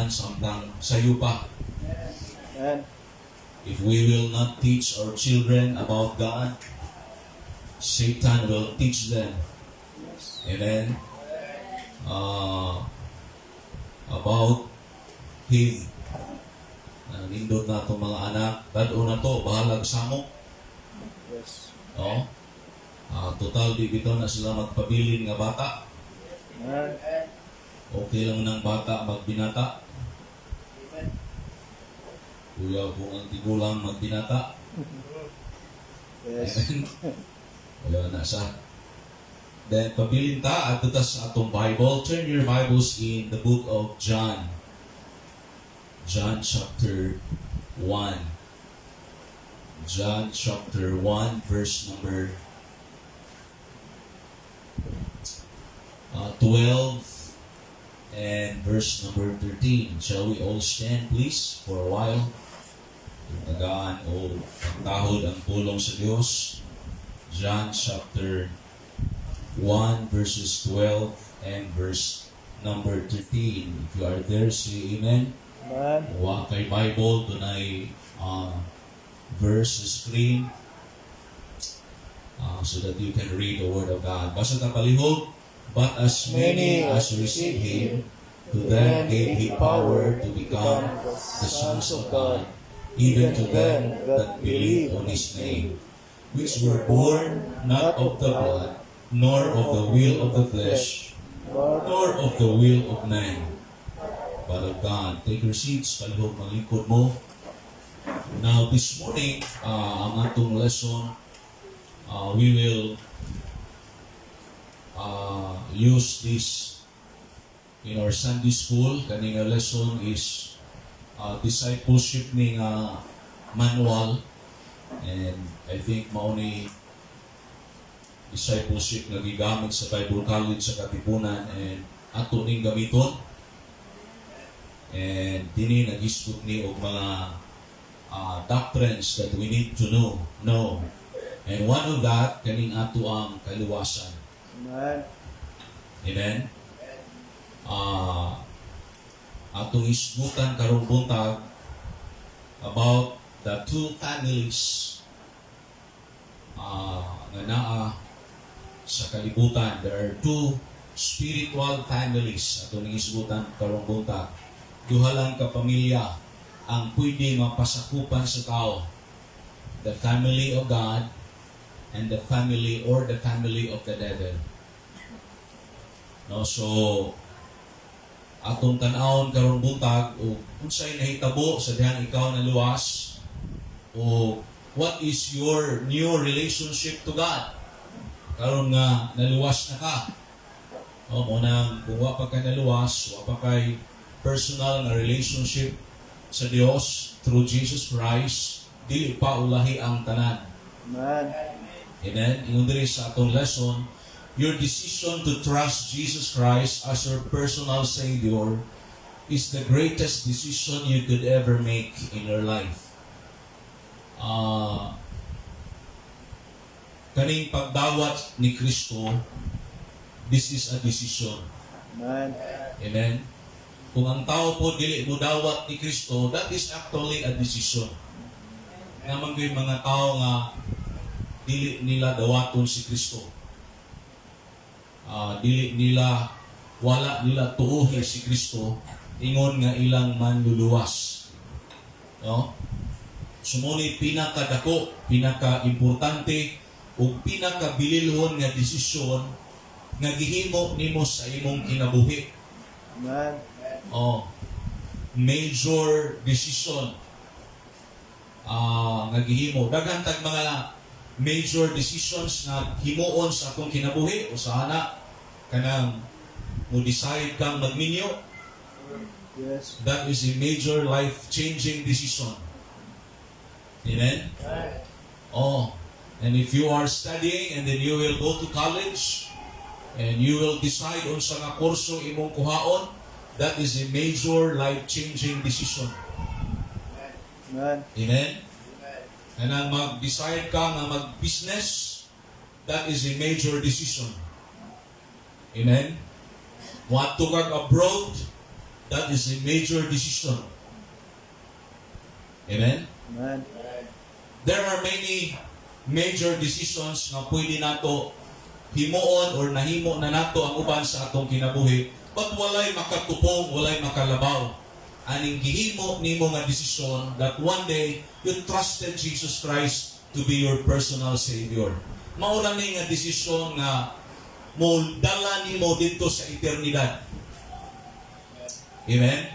tanan samtang sayo pa. Amen. If we will not teach our children about God, Satan will teach them. Amen. About his nindot na itong mga anak, dad-o na to, bahalag samok. No? Total, di bitaw na sila magpabilin nga bata. Amen. Okay lang ng bata magbinata. Kuya kung ang tigulang magbinata. Amen. Wala na siya. Then, pabilin ta at sa atong Bible. Turn your Bibles in the book of John. John chapter 1. John chapter 1, verse number 12 and verse number 13. Shall we all stand, please, for a while? Tagaan o pagtahod ang pulong sa Diyos. John chapter 1 verses 12 and verse number 13. If you are there, say amen. Amen. Wa kay Bible, dunay verse sa screen so that you can read the Word of God. Basa ta palihog, "But as many as received Him, to them gave He power to become the sons of God, even to them that believe on His name, which were born not of the blood, nor of the will of the flesh, nor of the will of man, but of God." Take your seats, palihog maglingkod mo. Now, this morning, ang atong lesson, we will use this in our Sunday school. Kani nga lesson is discipleship ni nga manual, and I think mao ni discipleship nga gigamit sa Bible College sa Katipunan and ato ning gamiton, and dinhi nagisgot ni og mga doctrines that we need to know, and one of that, kaning ato ang kaluwasan. Amen. Amen. Atong isgutan karong buntag about the two families nga naa sa kalibutan. There are two spiritual families ato ning isgutan karong buntag. Duha lang ka pamilya ang pwede mapasakupan sa tao. The family of God and the family or the family of the devil. No, so atong tan-awon karong buntag o unsay nahitabo sa dihang ikaw naluwas o what is your new relationship to God karon nga naluwas na ka. No, mo nang kung wa pa ka naluwas, wa pa kay personal nga relationship sa Dios through Jesus Christ, dili pa ulahi ang tanan. Amen. Amen. Ingon diri sa atong lesson, your decision to trust Jesus Christ as your personal Savior is the greatest decision you could ever make in your life. Kaning pagdawat ni Kristo, this is a decision. Amen. Amen. Kung ang tao po dili mo dawat ni Kristo, that is actually a decision. Naman ko yung mga tao nga dili nila dawaton si Kristo. Dili nila, wala nila tuuhi si Kristo ingon nga ilang manluluwas. No? So mo ni pinakadako, pinaka-importante ug pinakabililhon nga desisyon nga gihimo nimo sa imong kinabuhi. Amen. Oh, major decision nga gihimo. Daghan tag mga major decisions nga himuon sa atong kinabuhi o sa ana kanang mo decide kang magminyo. That is a major life-changing decision. Amen? Oh, and if you are studying and then you will go to college and you will decide unsa nga kurso imong kuhaon, that is a major life-changing decision. Amen. Amen? And ang mag-decide ka nga mag-business, that is a major decision. Amen? Muadto kag abroad, That is a major decision. Amen? Amen. There are many major decisions nga pwede nato himuon or nahimo na nato ang uban sa atong kinabuhi, but walay makatupong, walay makalabaw aning gihimo nimo nga desisyon that one day you trusted Jesus Christ to be your personal Savior. Mao ra ni nga desisyon nga mo dala nimo didto sa eternidad. Amen?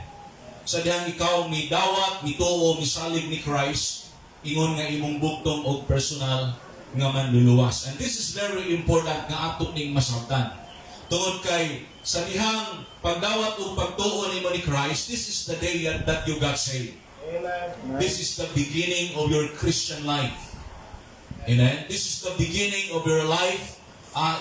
Sa dihang ikaw midawat, mituo, misalig ni Christ, ingon nga imong bugtong og personal nga manluluwas. And this is very important nga ato ning masabtan. Tungod kay sa dihang pagdawat og pagtuo nimo ni Christ, this is the day that you got saved. Amen. This is the beginning of your Christian life. Amen? This is the beginning of your life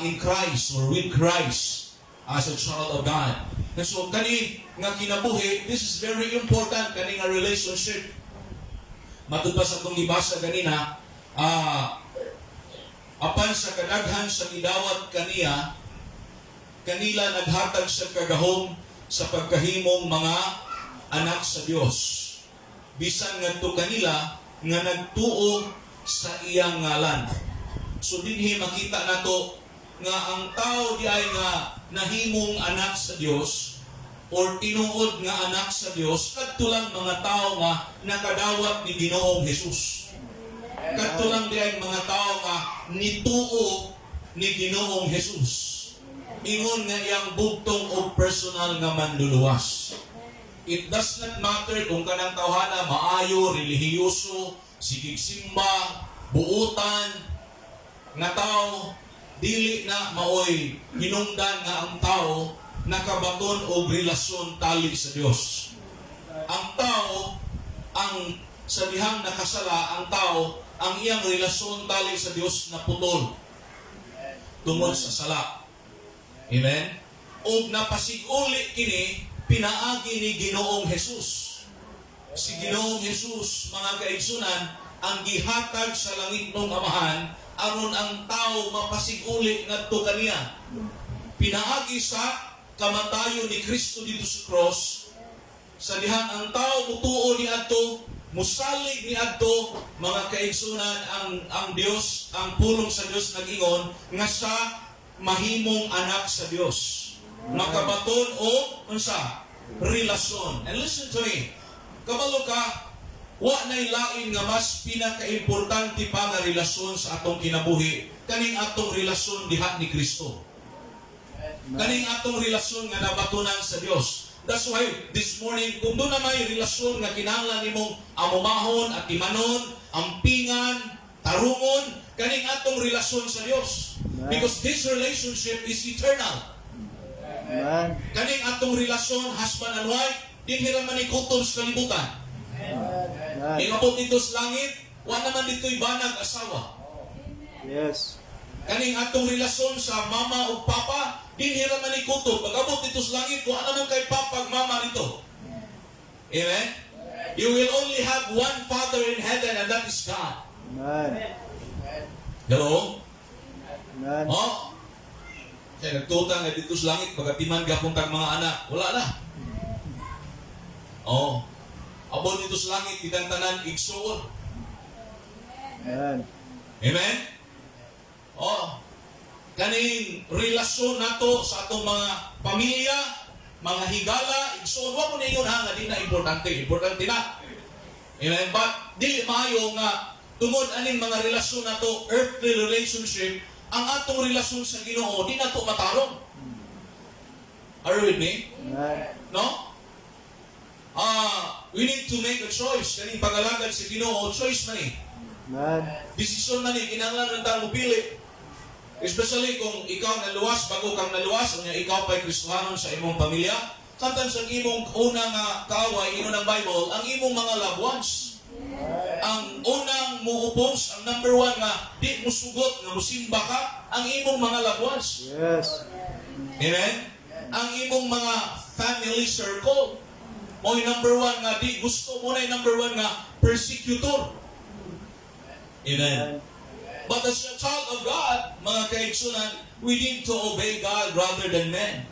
in Christ or with Christ as a child of God. And so, kani nga kinabuhi, this is very important, kani nga relationship. Matud pa sa atong gibasa ganina, apan sa kadaghan sa gidawat kaniya, kanila naghatag sa kagahom sa pagkahimong mga anak sa Dios, bisan ngadto kanila nga nagtuo sa iyang ngalan. So dinhi makita nato nga ang tao di ay nga nahimong anak sa Dios or tinuod nga anak sa Dios, kadto lang mga tao nga nakadawat ni Ginoong Hesus. Kadto lang di ay mga tao nga nituo ni Ginoong Hesus, ingon nga iyang bugtong og personal nga manluluwas. It does not matter kung kanang tawhana maayo, relihiyoso, sigig simba, buutan, nga tao, dili na maoy hinungdan nga ang tao nakabaton og relasyon tali sa Dios. Ang tao, ang sa dihang nakasala, ang tao, ang iyang relasyon tali sa Dios naputol tungod sa sala. Amen? Og napasiguli kini pinaagi ni Ginoong Jesus. Si Ginoong Jesus, mga kaigsunan, ang gihatag sa langitnong Amahan aron ang tao mapasiguli ngadto kaniya. Pinaagi sa kamatayon ni Kristo didto sa cross, sa dihang ang tao mutuo ni adto, musalig ni adto, mga kaigsunan, ang Dios, ang pulong sa Dios nag-ingon nga sa mahimong anak sa Dios. Makabaton o unsa? Relasyon. And listen to me. Kabalo ka, wa nay lain nga mas pinakaimportante pa nga relasyon sa atong kinabuhi kaning atong relasyon diha ni Kristo. Kaning atong relasyon nga nabatunan sa Dios. That's why this morning, kung duna may relasyon nga kinahanglan nimong amumahon at timanon, ampingan, tarungon, kaning atong relasyon sa Dios. Because this relationship is eternal. Amen. Kaning atong relasyon, husband and wife, dinhi ra man ni kutob sa kalibutan. Amen. Ingabot didto sa langit, wa naman didto'y banag asawa. Kaning atong relasyon sa mama ug papa, dinhi ra man ni kutob. Pag-abot didto sa langit, wa naman kay papa ug mama didto. Amen? You will only have one Father in heaven, and that is God. Amen. Hello? Amen. Oh? Kaya nagtuta nga didto sa langit, pagatiman gapon tag mga anak, wala na. Oh. Abot didto sa langit, kitang tanan igsuon. Amen. Amen? Oh. Kaning relasyon nato sa atong mga pamilya, mga higala, igsuon, wa mo ningon ha nga di na importante, importante na. Amen? But dili maayo nga tungod aning mga relasyon nato, earthly relationship, ang atong relasyon sa Ginoo di nato matarong. Are you with me? Amen. No? We need to make a choice. Kaning pangalagad sa Ginoo, choice man eh. Amen. Desisyon man eh, kinahanglan ng tao pili. Especially kung ikaw naluwas, bago kang naluwas, unya ikaw pa'y Kristohanon sa imong pamilya. Sometimes ang imong una nga kaaway, ingon ng Bible, ang imong mga loved ones. Ang unang mo-oppose, ang number one nga di musugot, nga musimba ka, ang imong mga loved ones. Amen? Ang imong mga family circle. Mo'y number one nga di gusto mo na, number one nga persecutor. Amen. But as a child of God, mga kaigsunan, we need to obey God rather than men.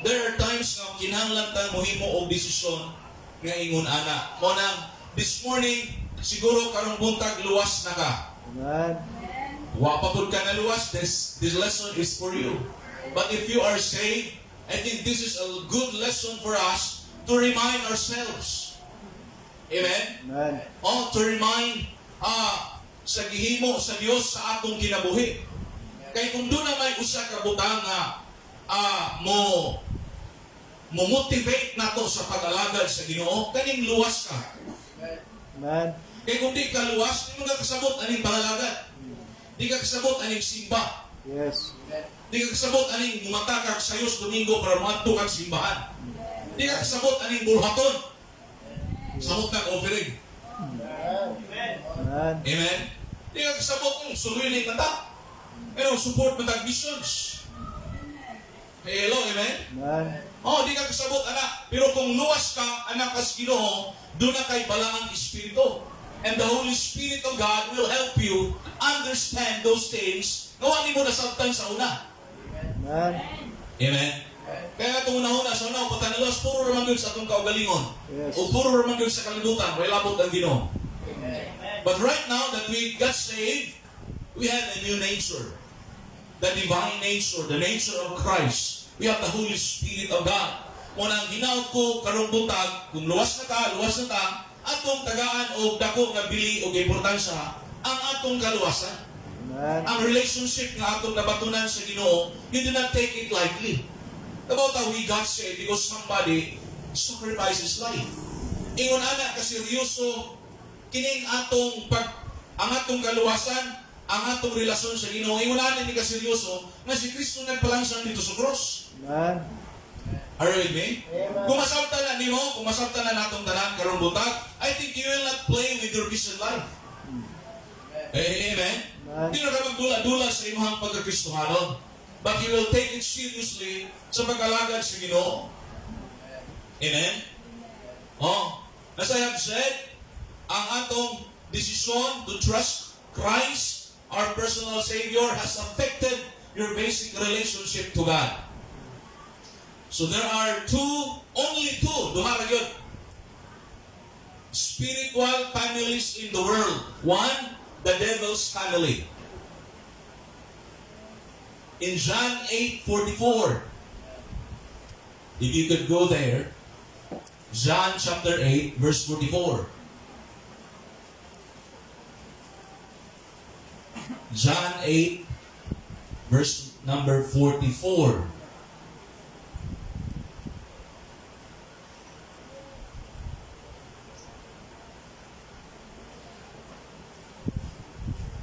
There are times nga kinahanglan ta mohimo og desisyon nga ingon ana. Mao nang this morning, siguro karong buntag, luwas na ka. Amen. Wa pa pud ka naluwas, this lesson is for you. But if you are saved, I think this is a good lesson for us to remind ourselves. Amen? Amen. Oh, to remind sa gihimo sa Dios sa atong kinabuhi. Kay kung duna may usa ka butang nga mo mo motivate nato sa pag-alagad sa Ginoo, kaning luwas ka. Amen. Kay kung di ka luwas, di mo ka kasabot aning pangalagad. Di ka kasabot aning simba. Di ka kasabot aning mumata kag sayos Domingo para moadto kag simbahan. Di ka kasabot aning bulhaton. Samot kag offering. Amen. Amen? Di ka kasabot kung suluyli man ta. Pero support man tag missions. Hello, amen? Amen. Oh, di ka kasabot, anak. Pero kung luwas ka, anak kas Ginoo, duna kay balaang espiritu. And the Holy Spirit of God will help you understand those things nga wa nimo nasabtan sa una. Amen. Amen? Kaya nga itong una-una, sa una, patanulas, puro raman gyud sa atong kaugalingon. O puro raman gyud sa kalibutan, way labot ang Ginoo. But right now that we got saved, we have a new nature. The divine nature, the nature of Christ. We have the Holy Spirit of God. Mao nang hinaut ko karong buntag, kung luwas na ta, luwas na ta, atong tagaan og dako nga bili og importansya ang atong kaluwasan. Amen. Ang relationship nga atong nabatunan sa Ginoo, you do not take it lightly. About how we got saved because somebody sacrificed his life. Ingon ana kaseryoso kining atong pag ang atong kaluwasan, ang atong relasyon sa Ginoo. Ingon ana ni kaseryoso nga si Kristo nagpalangsang didto sa cross. Amen. Are you with me? Kung masabtan na nimo, kung masabtan na natong tanan karong buntag, I think you will not play with your Christian life. Eh, amen? Amen. Di na ka magdula-dula sa imong pagkakristohanon. But you will take it seriously sa pag-alagad sa Ginoo. Amen? Oh, as I have said, ang atong desisyon to trust Christ, our personal Savior, has affected your basic relationship to God. So there are two, only two, duha ra gyud, spiritual families in the world. One, the devil's family. In John 8:44, if you could go there, John chapter 8, verse 44. John 8, verse number 44.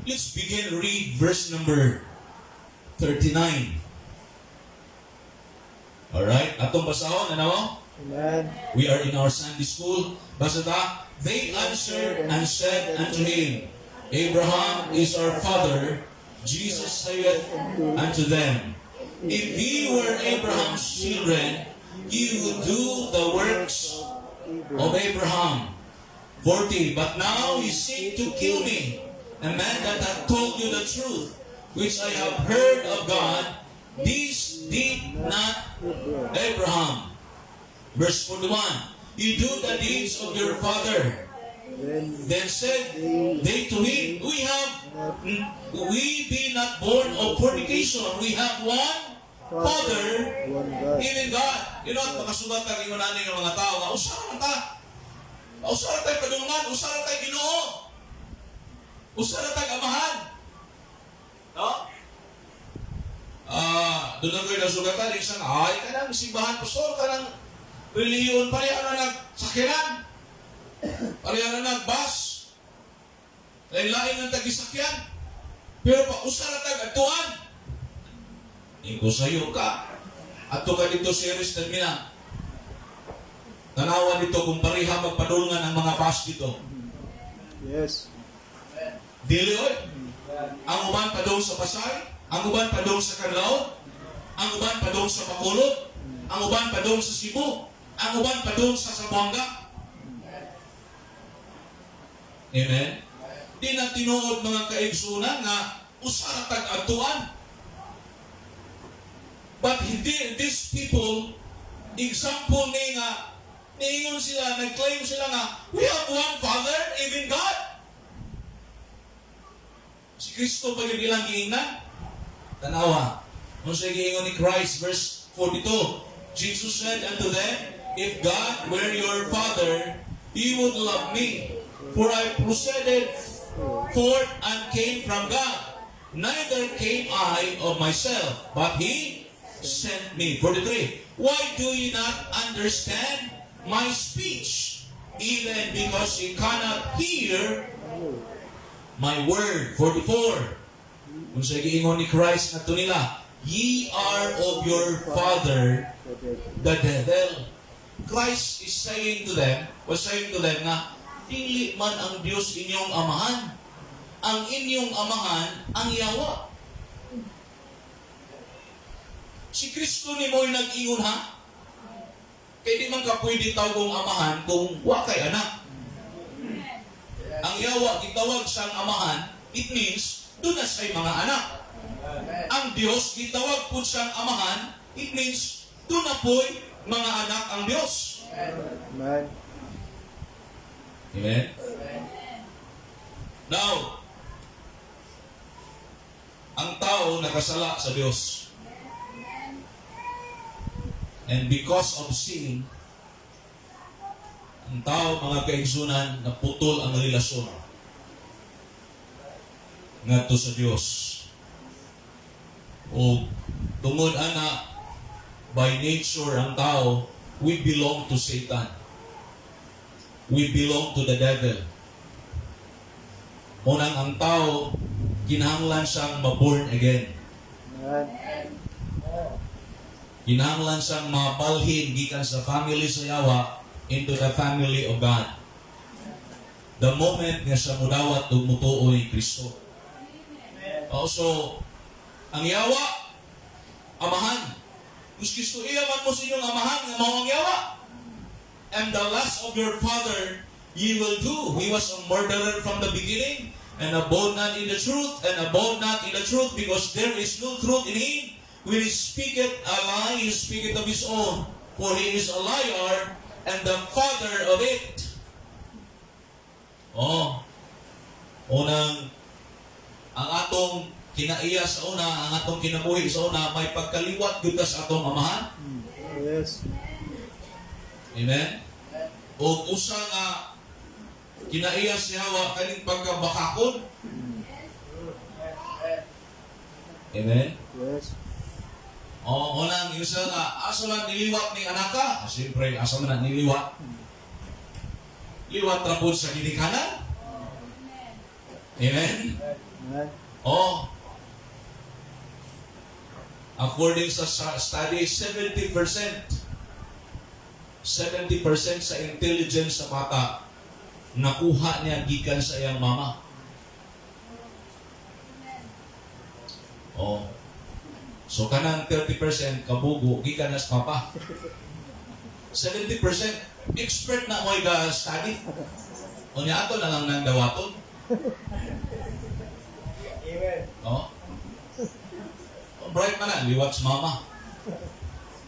Let's begin read verse number 39. Alright, atong basahon, ano? Amen. We are in our Sunday school. Basa ta, "They answered and said unto him, Abraham is our father. Jesus saith unto them, If ye were Abraham's children, ye would do the works of Abraham. 40. But now ye seek to kill me, a man that hath told you the truth, which I have heard of God. This did not Abraham." Verse 41. "You do the deeds of your father." Then Then said they to him, We be not born of fornication. We have one Father, one God. Even God." You know, makasugat ang ingon ani ng mga tao nga, usa ra man ta. Usa ra tay padulngan, usa ra tay Ginoo. Usa ra tay amahan. No? Ah, duna ko'y nasugatan, isang ay kanang simbahan, pastor, kanang relihiyon, pareha na nagsakyanan. Pareha na nagbus. Lain-lain ang tagisakyan. Pero pa usa ra tag adtuan. Ingon sayo ka. Adto ka didto sa Ceres Terminal. Tanawa didto kung pareha magpadulngan ang mga bus didto. Dili oy. Ang uban padung sa Pasay, ang uban padung sa Canlaon, ang uban padung sa Bacolod, ang uban padung sa Cebu, ang uban padung sa Zamboanga. Amen. Di na tinuod, mga kaigsunan, nga usa ra tag adtuan. But hindi, these people, example ni nga, niingon sila, nag-claim sila nga, "We have one Father, even God." Si Kristo pa yung ilang giingnan? Tanawa. Kung sa giingon ni Christ, verse 42, Jesus said unto them, "If God were your Father, ye would love me. For I proceeded forth and came from God. Neither came I of myself, but He sent me." 43. "Why do ye not understand my speech? Even because ye cannot hear my word." 44. Kung sa giingon ni Christ ngadto nila, "Ye are of your father, the devil." Christ is saying to them, was saying to them nga, dili man ang Diyos inyong amahan. Ang inyong amahan, ang yawa. Si Kristo ni mo'y nag-ingon, ha? Kaya di man ka pwede tawgong amahan kung wa kay anak. Ang yawa, gitawag siyang amahan, it means, duna siya'y mga anak. Ang Diyos, gitawag po siyang amahan, it means, duna po'y mga anak ang Diyos. Amen. Amen? Now, ang tao nakasala sa Diyos. And because of sin, ang tao, mga kaigsunan, naputol ang relasyon ngadto sa Diyos. O tungod ana, by nature ang tao, we belong to Satan. We belong to the devil. Munang ang tao, kinahanglan siyang maborn again. Amen. Kinahanglan siyang mabalhin gikan sa family sa yawa into the family of God. The moment nga siya mudawat ug mutuo ni Kristo. Also, ang yawa, amahan. Kung Kristo iya man mo sa inyong amahan, nga mao ang yawa. "And the lust of your father ye will do. He was a murderer from the beginning, and abode not in the truth, and abode not in the truth, because there is no truth in him. When he speaketh a lie, he speaketh of his own, for he is a liar, and the father of it." Oh, unang, ang atong kinaiya sa una, ang atong kinabuhi sa una, may pagkaliwat gyud ta sa atong amahan. Yes. Amen? O usa nga kinaiya si Hawa kaning pagkabakakon. Amen? Yes. O, unang isa nga, asa lang niliwat ni anaka? Ah, siyempre, asa man na niliwat? Liwat ra pod sa ginikanan. Amen? Amen. Oh. According sa study, 70%, 70% sa intelligence sa bata nakuha niya gikan sa iyang mama. Oh. So kanang 30% kabugo gikan na sa papa. 70% expert na mo ga study. Unya ato na lang nang dawaton. Amen. Oh. Oh, bright man na, liwat sa mama.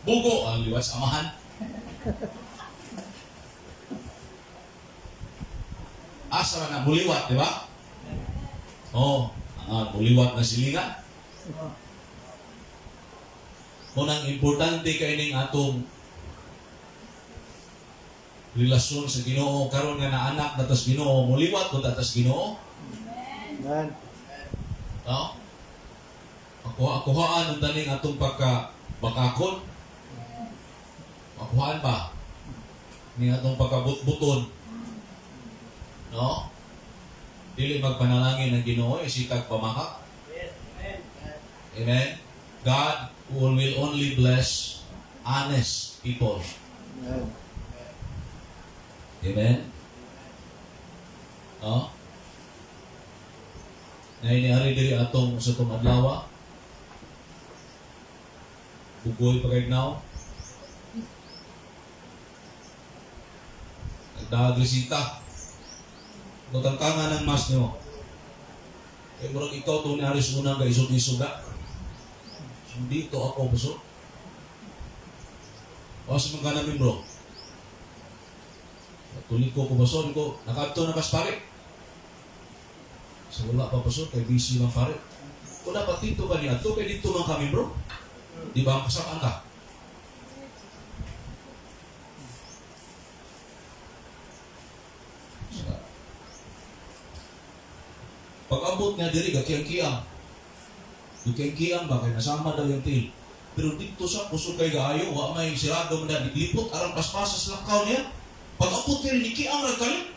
Bugo, ang liwat sa amahan. Asa na muliwat, di ba? Oh, ang muliwat na silingan. Unang importante kay ning atong relasyon sa Ginoo karon nga naanak na tas Ginoo, muliwat kun tas Ginoo. Amen. No? Ako akuhaan ang taning atong pagka bakakon. Makuhaan ba? Ning atong pagkabutbuton. No? Dili magpanalangin ang Ginoo isitag pamakak. Amen. God will only bless honest people. Amen. Amen. No? Na ini ari diri atong sa itong adlaw. Bugoy pa kay now. Nagdagrisita. Nutangtangan ng mas nyo. Kay murag ikaw to ni Aris unang ka isog-isog ka. So, dito ako, baso. O sa mga namin, bro. Tulig ko baso, ko, nakadto na kas pare. So wala pa, baso, kay busy lang pare. Kung dapat dito ka niya, kay dito man kami, bro. Di ba, kasapaan ka? So, pag-abot niya diri, gakiyang-kiyang. Gakiyang-kiyang ba, kay nasama daw yung tail. Pero dito sa kusog kay gaayo, wa may sirado man na, naglipot, arang paspasas lakaw niya. Pag-abot diri, nikiang ra kalit.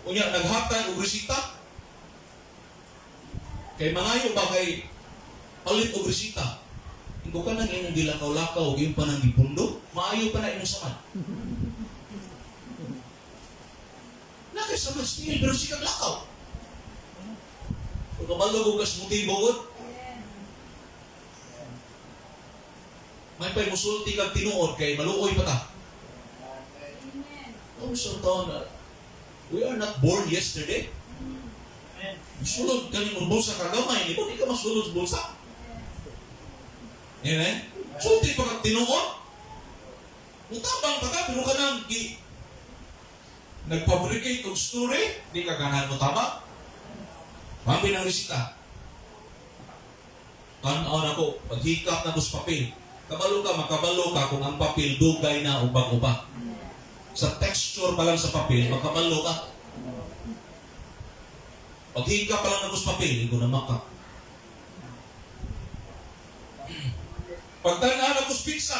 Unya, naghatag og resita. Kay mangayo ba kay palit og resita. Ingo ka nang imong gilakaw-lakaw ug imong pa nang gipundo, maayo pa na imong samad. Nakay samad still, pero sikag lakaw. Kung kabalo ko kas motibo gud. May pa'y musulti kag tinuod kay maluoy pa ta. Oh, so taon na, we are not born yesterday. Sulod ka ni bulsa kagamay, di ba? Di ka masulod sa bulsa. Amen? Sulti pa kag tinuod. Mutabang pa ka, pero ka nang gi, nagfabricate og story, di ka ganahan mo tama. Mami ng resita. Tanaw na ko, paghikap na ko sa papel. Kabalo ka, makabalo ka kung ang papel dugay na o bago pa. Sa texture pa lang sa papel, makabalo ka. Paghikap pa lang na ko sa papel, hindi ko na maka. Pagtanaw na ko sa pizza,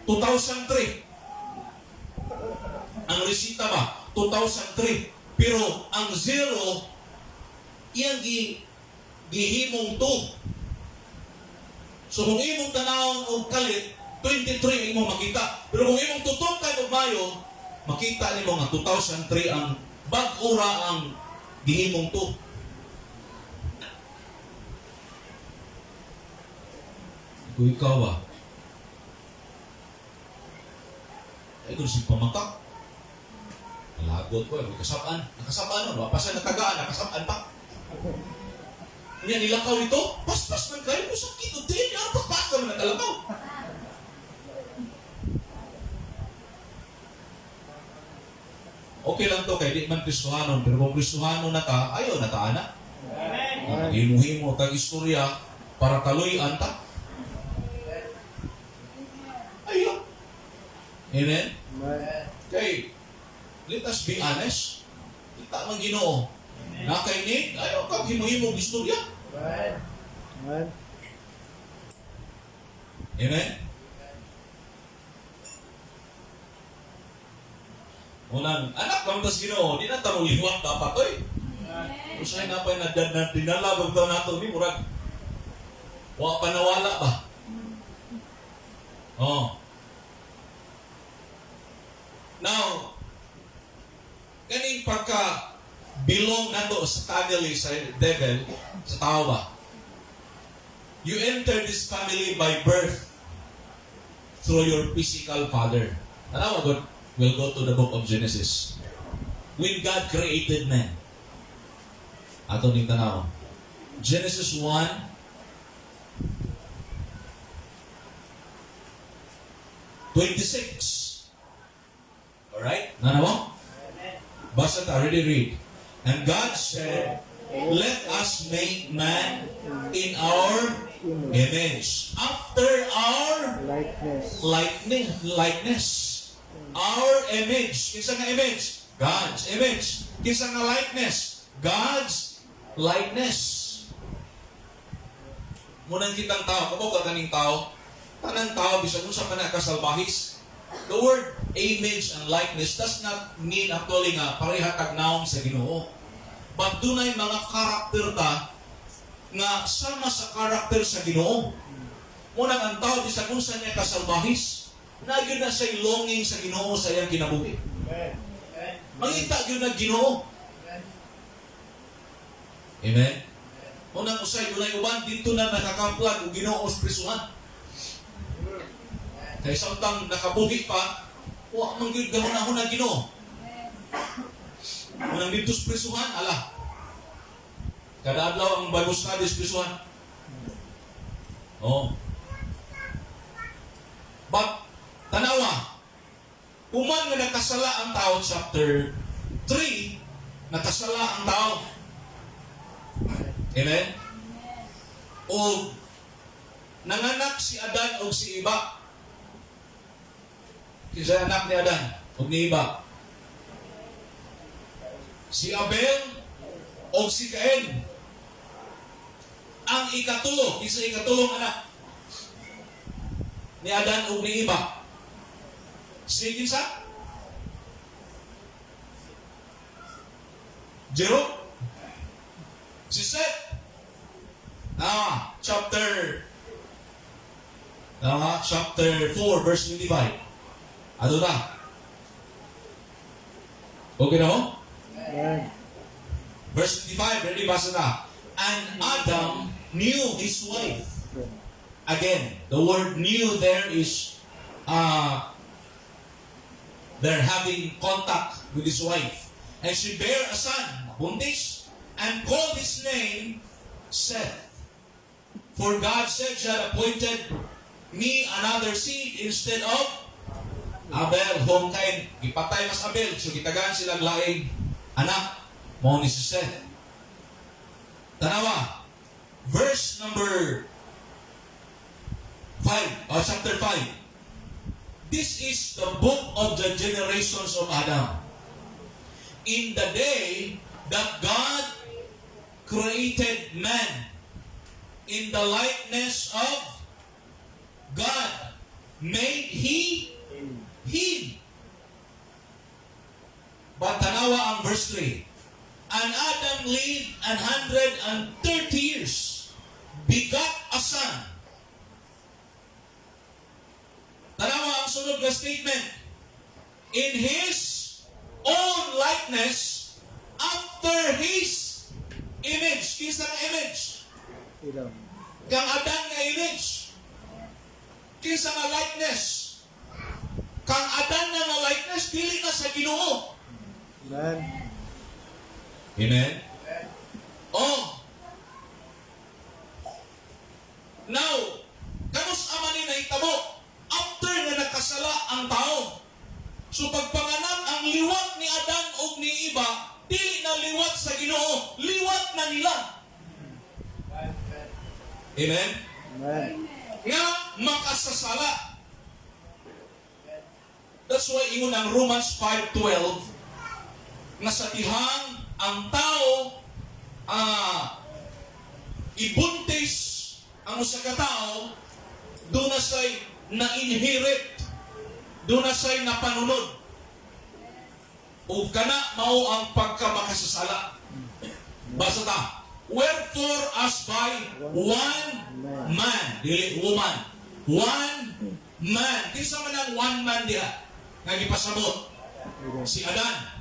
2003. Ang resita ba? 2003. Pero ang zero, iyang gihimong 2. So kung imong tanawon og kalit, 23 imong makita. Pero kung imong tutukan og mayo, makita nimo nga 2003 ang bag-o ra ang gihimong 2. Kung ikaw ba? Ay, kung si pamakak. Nalagot ko, ay, kasabaan. Nakasabaan no? Wa pa siya natagaan, nakasabaan pa. Niya, nilakaw nito, paspas man kayo, kung sakit o din, ano paspas naman nakalakaw. Okay lang to, kay di man Kristohanon, pero kung Kristohanon na ta, ayaw na ta, ana. Amen. Himo-himo kag istorya para kaluy-an ta. Ayaw. Amen? Amen. Kay, let us be honest. Kita man Ginoo. Nakainig, ayaw kag himo-himo og istorya. Amen. Amen. Amen? Unang, anak lang tas Ginoo, di na ta liwat dapat oy. Usahay na pa na, na dinala bag nato ni murag wa pa nawala ba? Oh. Now, kaning pagka belong nato sa family sa devil, sa tao ba? You enter this family by birth through your physical father. Tanawa God, we'll go to the book of Genesis. When God created man, ato ning tanaw. Genesis 1:26. Alright? Nanawa? Basta ta, already read. "And God said, 'Let us make man in our image, after our Likeness. Likeness.'" Our image. Kinsa nga image? God's image. Kinsa nga likeness? God's likeness. Munang kitang tao, kamo ka kaning tao, tanang tao, bisan unsa pa na kasalbahis. The word image and likeness does not mean actually nga pareha kag naong sa Ginoo. But dunay mga karakter ta nga sama sa karakter sa Ginoo. Munang ang tao bisan unsa niya kasalbahis, na gyud na siya'y longing sa Ginoo sa iyang kinabuhi. Mangita gyud na Ginoo. Amen. Unang usay dunay uban dito na nakakamplag og Ginoo sa prisuhan. Kay samtang nakabuhi pa, Wa man gyud gahuna-huna Ginoo. Unang dito sa prisuhan, ala. Kada adlaw ang Bible studies prisuhan. Oh. But tanawa, human nga nakasala ang tao, chapter 3, nakasala ang tao. Amen? O nanganak si Adan o si Iba. Kinsa anak ni Adan o ni Iba? Si Abel o si Cain. Ang ikatulo, isa ikatulong anak ni Adan o ni Iba. Si kinsa? Jero? Si Seth. Ah, chapter 4, verse 25. Ano na? Okay na ho? Amen. Verse 25, ready, basa na. And Adam knew his wife. Again, the word "knew" there is they're having contact with his wife. And she bare a son, buntis, and called his name Seth. For God said, "She had appointed me another seed instead of Abel, whom Cain." Gipatay mas Abel, so gitagaan sila laing anak. Mao ni si Seth. Tanawa, verse number 5, or chapter 5. This is the book of the generations of Adam. In the day that God created man in the likeness of God, made he him. But tanawa ang verse 3. And Adam lived 130 years, begot a son. Tanawa ang sunod na statement. In his own likeness, after his image. Kinsa nga image? Ilang. Kang Adan nga image. Kinsa nga likeness? Kang Adan nga likeness, dili na sa Ginoo. Amen. Amen? Oh. Now, kanus ama ni nahitabo after nga nakasala ang tao? So pagpanganak ang liwat ni Adan og ni Iba, dili na liwat sa Ginoo, liwat na nila. Amen? Amen. Nga makasasala. That's why ingon ang Romans 5:12 nga sa dihang ang tao ibuntis ang usa ka tao, duna say na-inherit, duna say napanunod ug kana mao ang pagkamakasasala. Basa ta. Wherefore, as by one man, dili woman, one man. Kinsa man ang one man diha nga gipasabot? Si Adan.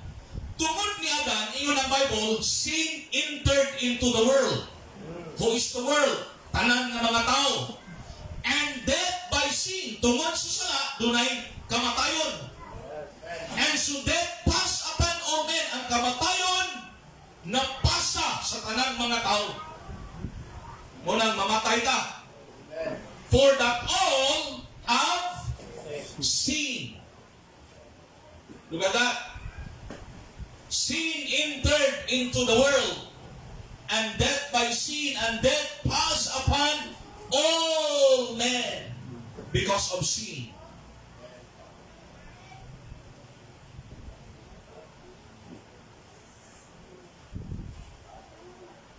Tungod ni Adan, ingon ang Bible, sin entered into the world. Who is the world? Tanan nga mga tao. And death by sin. Tungod sa sala, dunay kamatayon. And so death passed upon all men. Ang kamatayon napasa sa tanang mga tao. Munang mamatay ta. For that all have sinned. Look at that. Sin entered into the world, and death by sin, and death passed upon all men because of sin.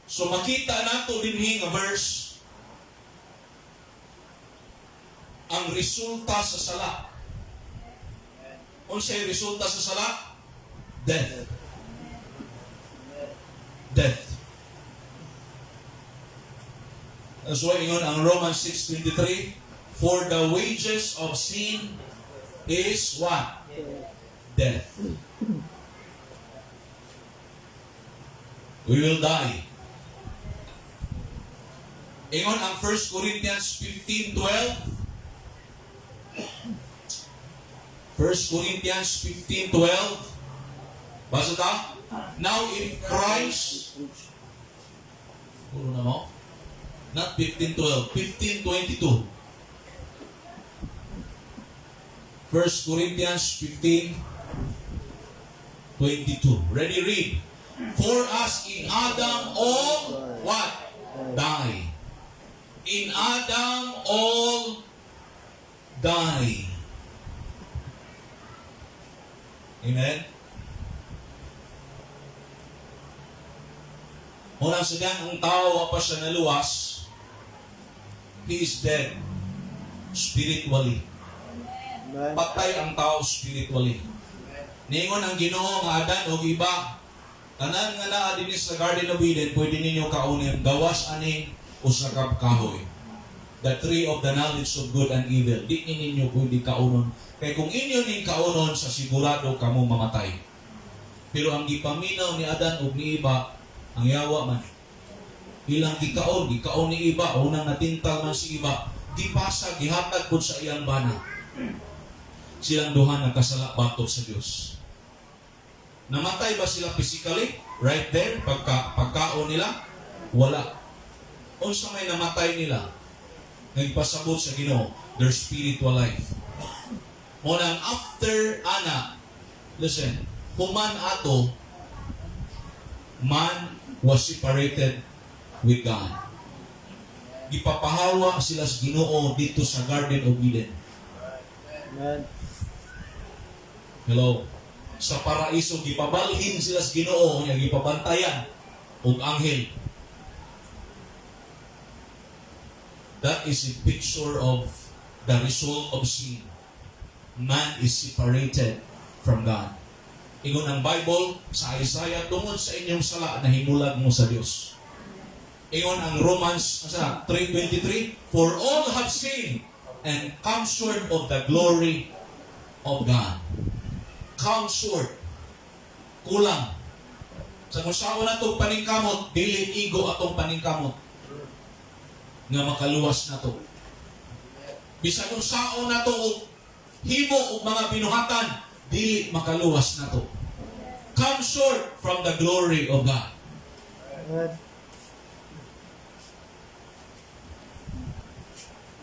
So makita nato dinhi nga verse ang resulta sa sala. Unsay resulta sa sala? Death. Death. That's why ingon ang Romans 6:23, "For the wages of sin is" what? Death. We will die. Ingon ang 1 Corinthians 15:12, 1 Corinthians 15:12. Basa ta? Now if Christ, puro na mo? Not 15:12, 15:22. 1 Corinthians 15:22. Ready, read. For as in Adam all what? Die. In Adam all die. Amen? Unang sadyan, ang tao wa pa siya naluwas, he is dead spiritually. Amen. Patay ang tao spiritually. Ningon ang Ginoo nga Adan og Eva, tanan nga naa dinhi sa Garden of Eden, pwede ninyo kaunin, gawas ani usa ka kahoy. The tree of the knowledge of good and evil. Di ni ninyo pwede kaunon. Kay kung inyo ning kaunon, sa sigurado kamo mamatay. Pero ang gipaminaw ni Adan ug ni Eva, ang yawa man. Ilang gikaon, gikaon ni Eva, unang natintal man si Eva, gipasa, gihatag pud sa iyang bana. Silang duha nagkasala batok sa Dios. Namatay ba sila physically? Right there, pagkaon nila? Wala. Unsa may namatay nila? Nagpasabot sa Ginoo, their spiritual life. Munang after ana, listen, human ato, man was separated with God. Gipapahawa sila sa Ginoo dito sa Garden of Eden. Amen. Hello. Sa paraiso gipabalhin sila sa Ginoo nya gipabantayan og anghel. That is a picture of the result of sin. Man is separated from God. Ingon ang Bible sa Isaiah, tungod sa inyong sala nahimulag mo sa Dios. Ingon ang Romans sa 3:23, for all have sinned and come short of the glory of God. Come short. Kulang. Sa kung saan na itong paningkamot, dili igo atong paningkamot nga makaluwas na to. Bisan kung saon na to og himo og mga binuhatan, dili makaluwas na to. Come short from the glory of God. Amen.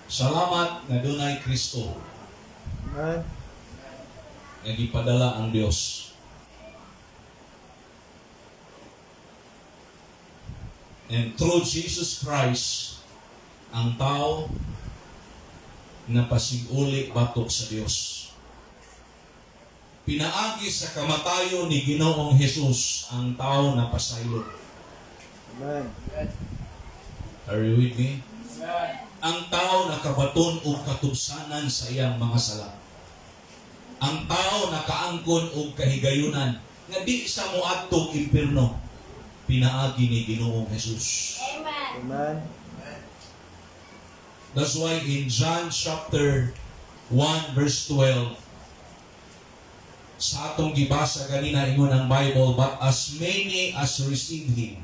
Salamat nga dunay Kristo Amen. nga gipadala ang Dios. And through Jesus Christ, ang tao napasiguli batok sa Dios. Pinaagi sa kamatayon ni Ginoong Hesus ang tao napasaylo. Amen. Are you with me? Ang tao nakabaton og katubsanan sa iyang mga sala. Ang tao nakaangkon og kahigayunan nga di sa moadtong impierno, pinaagi ni Ginoong Hesus. Amen. Amen. That's why in John chapter 1 verse 12, sa atong gibasa ganina, ingon ang Bible, but as many as received Him.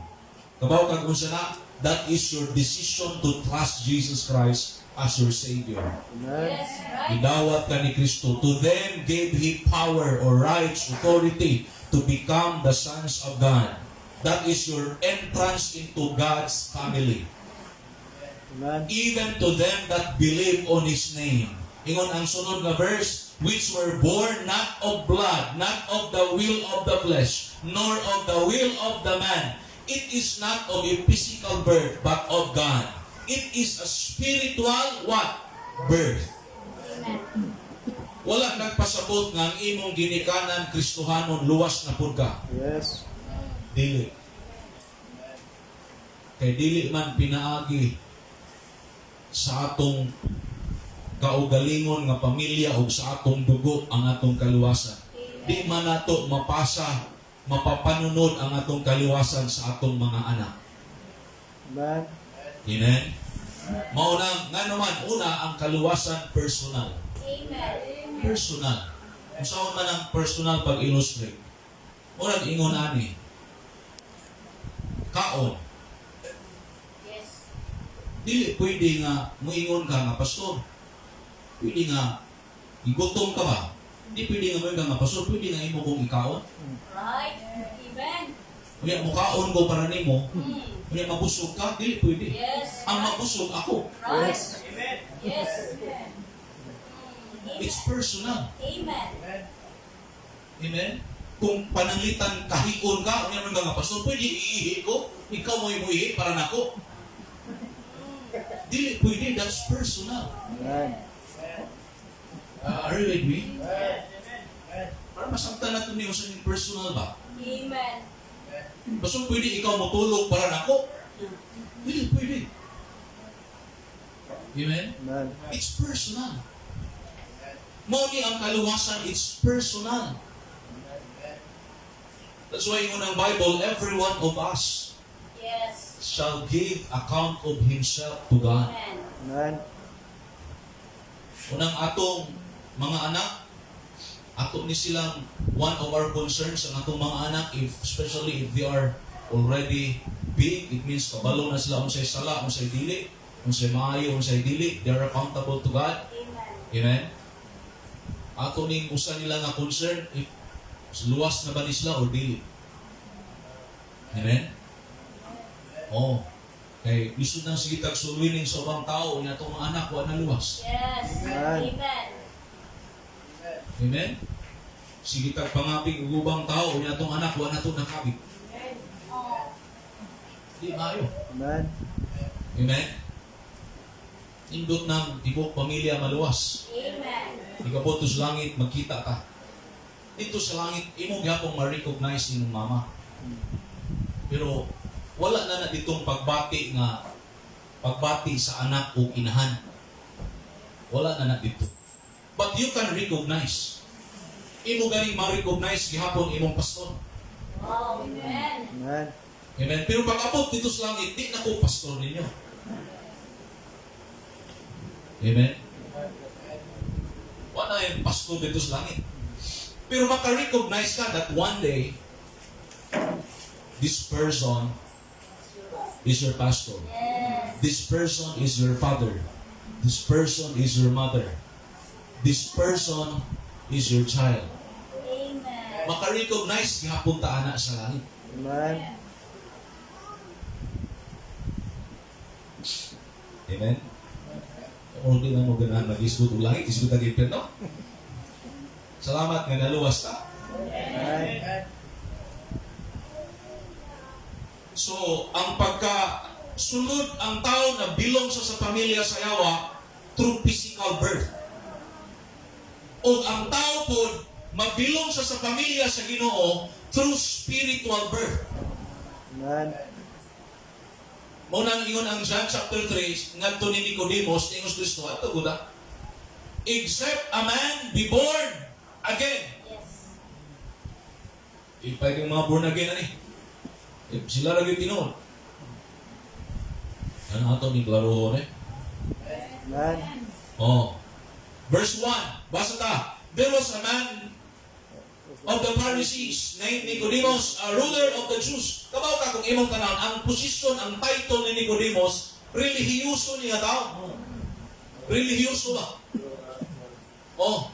Kabaw kag unsa na, that is your decision to trust Jesus Christ as your Savior. Amen. Yes, right. Gidawat ka ni Kristo. To them gave He power or rights, authority to become the sons of God. That is your entrance into God's family. Amen. Even to them that believe on His name. Ingon ang sunod nga verse, which were born not of blood, not of the will of the flesh, nor of the will of the man. It is not of a physical birth, but of God. It is a spiritual what? Birth. Amen. Wala nagpasabot nga ang imong ginikanan Kristohanon luwas na pud ka. Yes. Dili. Kay dili man pinaagi sa atong kaugalingon nga pamilya o sa atong dugo ang atong kaluwasan. Di man nato mapasa, mapapanunod ang atong kaluwasan sa atong mga anak. Amen. Amen? Mauna, nga naman, una, ang kaluwasan personal. Amen. Personal. Kung saan man ang personal pag-illustrate. Unang ingon ani, kaon. Yes. Dili pwede nga muingon ka nga pastor. Pwede nga igutom ka ba? Di pwede nga mo nga, "Pastor, pwede nga imo kong ikaon?" Right. Amen. Unya mukaon ko para nimo, unya mabusog ka, dili pwede. Ang mabusog ako. Right. Yes. Yes. It's personal. Amen. Amen? Kung pananglitan kahion ka, unya man nga, "Pastor, pwede iihi ko? Ikaw mo ihi para nako." Dili pwede, that's personal. Amen. Are you with me? Para masabtan nato niyo sa inyong personal ba? Amen. "Pastor, pwede ikaw mutulog para nako?" Dili pwede. Amen? Amen. It's personal. Mao ni ang kaluwasan, it's personal. That's why ingon ang Bible, every one of us shall give account of himself to God. Amen. Amen. Unang atong mga anak, ato ni silang one of our concerns ang atong mga anak, if especially if they are already big, it means kabalo na sila unsay sala, unsay dili, unsay maayo, unsay dili, they are accountable to God. Amen. Amen? Ato ning usa nila nga concern if luwas na ba ni sila or dili. Amen? Oh. Kay lisod nang sige tag soul winning sa ubang tao nya atong mga anak wa na luwas. Yes. Amen. Amen. Amen? Sige tag pangapig ug ubang tao nya atong anak wa na to nakabig. Oh. Di maayo. Amen. Amen? Indot ng tibok pamilya maluwas. Amen. Ikabot sa langit, magkita ka. Dito sa langit, imo gyapong ma-recognize imong mama. Pero wala na na ditong pagbati nga pagbati sa anak o inahan. Wala na na dito. But you can recognize. Imo ganing ma-recognize gihapon imong pastor. Wow. Amen. Amen. Amen. Pero pag abot dito sa langit, di na ko pastor ninyo. Amen. Wala yung pastor dito sa langit. Pero maka-recognize ka that one day, this person is your pastor. This person is your father. This person is your mother. This person is your child. Amen. Maka-recognize gihapon ta ana sa langit. Amen. Amen? O di na mo ganahan mag-isgot og langit, isgot ang impyerno. Salamat nga naluwas ta. Amen. So, ang pagka sulod ang tao na belong sa pamilya sa yawa through physical birth. O ang tao po mabilong sa pamilya sa Ginoo through spiritual birth. Amen. Mao nang ingon ang John chapter 3 ngadto ni Nicodemus, ingon si Kristo ato guda. "Except a man be born again." Ipay yung mga born again ani. Eh, sila lagi tinuod. Ano ato ni klaro eh? Amen. Oh. Verse 1, basa ta. There was a man of the Pharisees named Nicodemus, a ruler of the Jews. Kabaw ka kung imong tanan, ang posisyon, ang title ni Nicodemus, relihiyoso niya tao. Relihiyoso ba? Oh.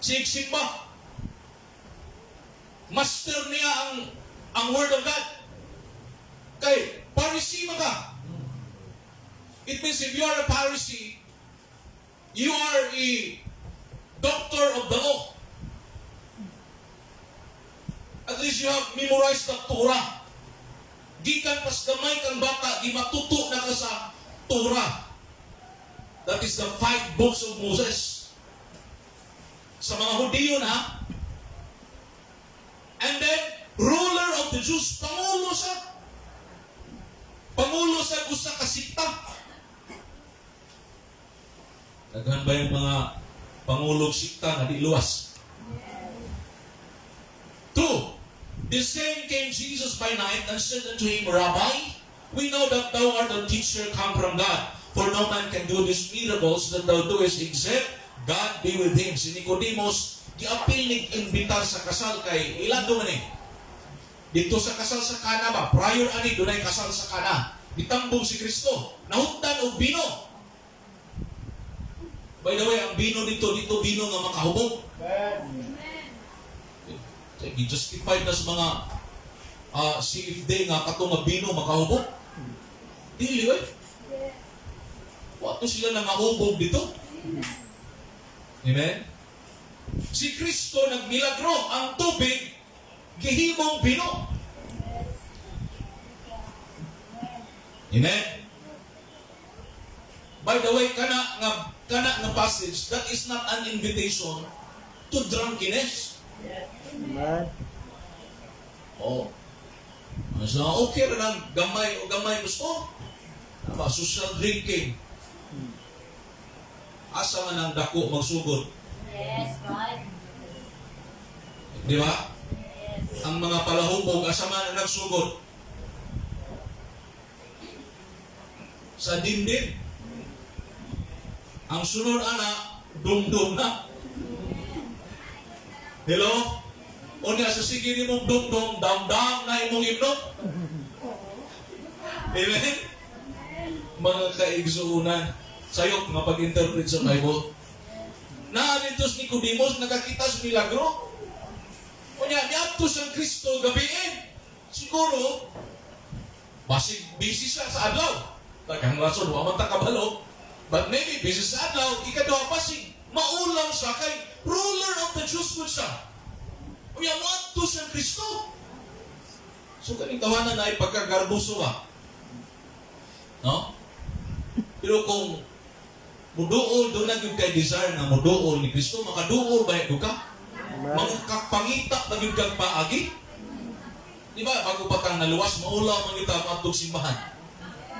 Sigsimba. Master niya ang Word of God. Kay Pharisee man ka. It means if you are a Pharisee, you are a doctor of the law. At least you have memorized the Torah. Gikan pas gamay kang bata, di matuto na ka sa Torah. That is the five books of Moses. Sa mga Hudiyo na, and then, ruler of the Jews, pangulo sa pangulo sa usa ka sekta. Daghan ba yung mga pangulong sekta nga di luwas? Two, the same came Jesus by night and said unto him, "Rabbi, we know that thou art a teacher come from God, for no man can do these miracles that thou doest except God be with him." Si Nicodemus, giapil nig imbitar sa kasal kay ilan man eh. Dito sa kasal sa Kana ba, prior ani dunay kasal sa Kana. Ditambong si Kristo, nahutdan og bino. By the way, ang bino dito, dito bino nga makahubog. Gi-justify na sa mga CFD nga kato nga bino makahubog. Dili eh. Wa to sila nangahubog dito. Amen? Si Kristo nagmilagro, ang tubig gihimong bino. Amen? By the way, kana nga passage, that is not an invitation to drunkenness. Amen. Oh. So, okay ra lang gamay o gamay gusto. Tama, social drinking. Asa man ang dako magsugod? Yes, right. Di ba? Yes. Ang mga palahubog, asa man ang nagsugod? Sa dinding. Ang sunod ana, dumdum na. Hello? Unya sa sige nimong dumdum, damdam na imong imno. Amen? Mga kaigsuunan, sayop nga pag-interpret sa Bible. Naa dito si Nicodemus, nakakita sa milagro. Unya, niadto sang Kristo gabiin. Siguro, basig busy siya sa adlaw. Daghang rason, wa man ta kabalo. But maybe busy sa adlaw, ikaduha, basig maulaw siya kay ruler of the Jews kun siya. Unya, moadto sang Kristo. So kaning tawanan ay pagkagarboso ba? No? Pero kung muduol, doon na gyud kay desire nga muduol ni Kristo, makaduol ba gyud ka? Amen. Makapangita ba gyud kag paagi? Di ba, bago pa kang naluwas, maulaw man gyud ta moadtong simbahan.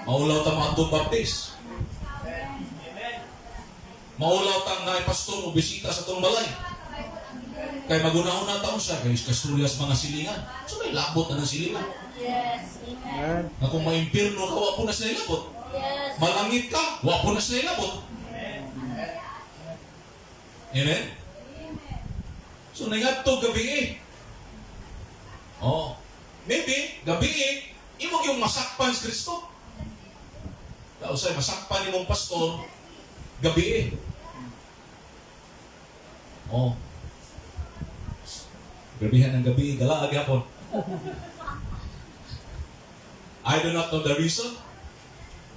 Maulaw ta moadtong baptist. Maulaw ta nga pastor mo bisita sa tong balay. Kay maguna-una taon siya, kay kasturya sa mga silingan. So may labot na ng silingan. Yes. Amen. Amen. Nga kung maimpirno ka, wa po na sila ilabot. Yes. Malangit ka, wa po na sila ilabot. Amen? So, nangadto gabi eh. Oh. Maybe, gabi eh, imo yung masakpan sa Kristo. Usay, masakpan imong pastor, gabi eh. Oh. Gabihan ng gabi, galaag yapon. I do not know the reason.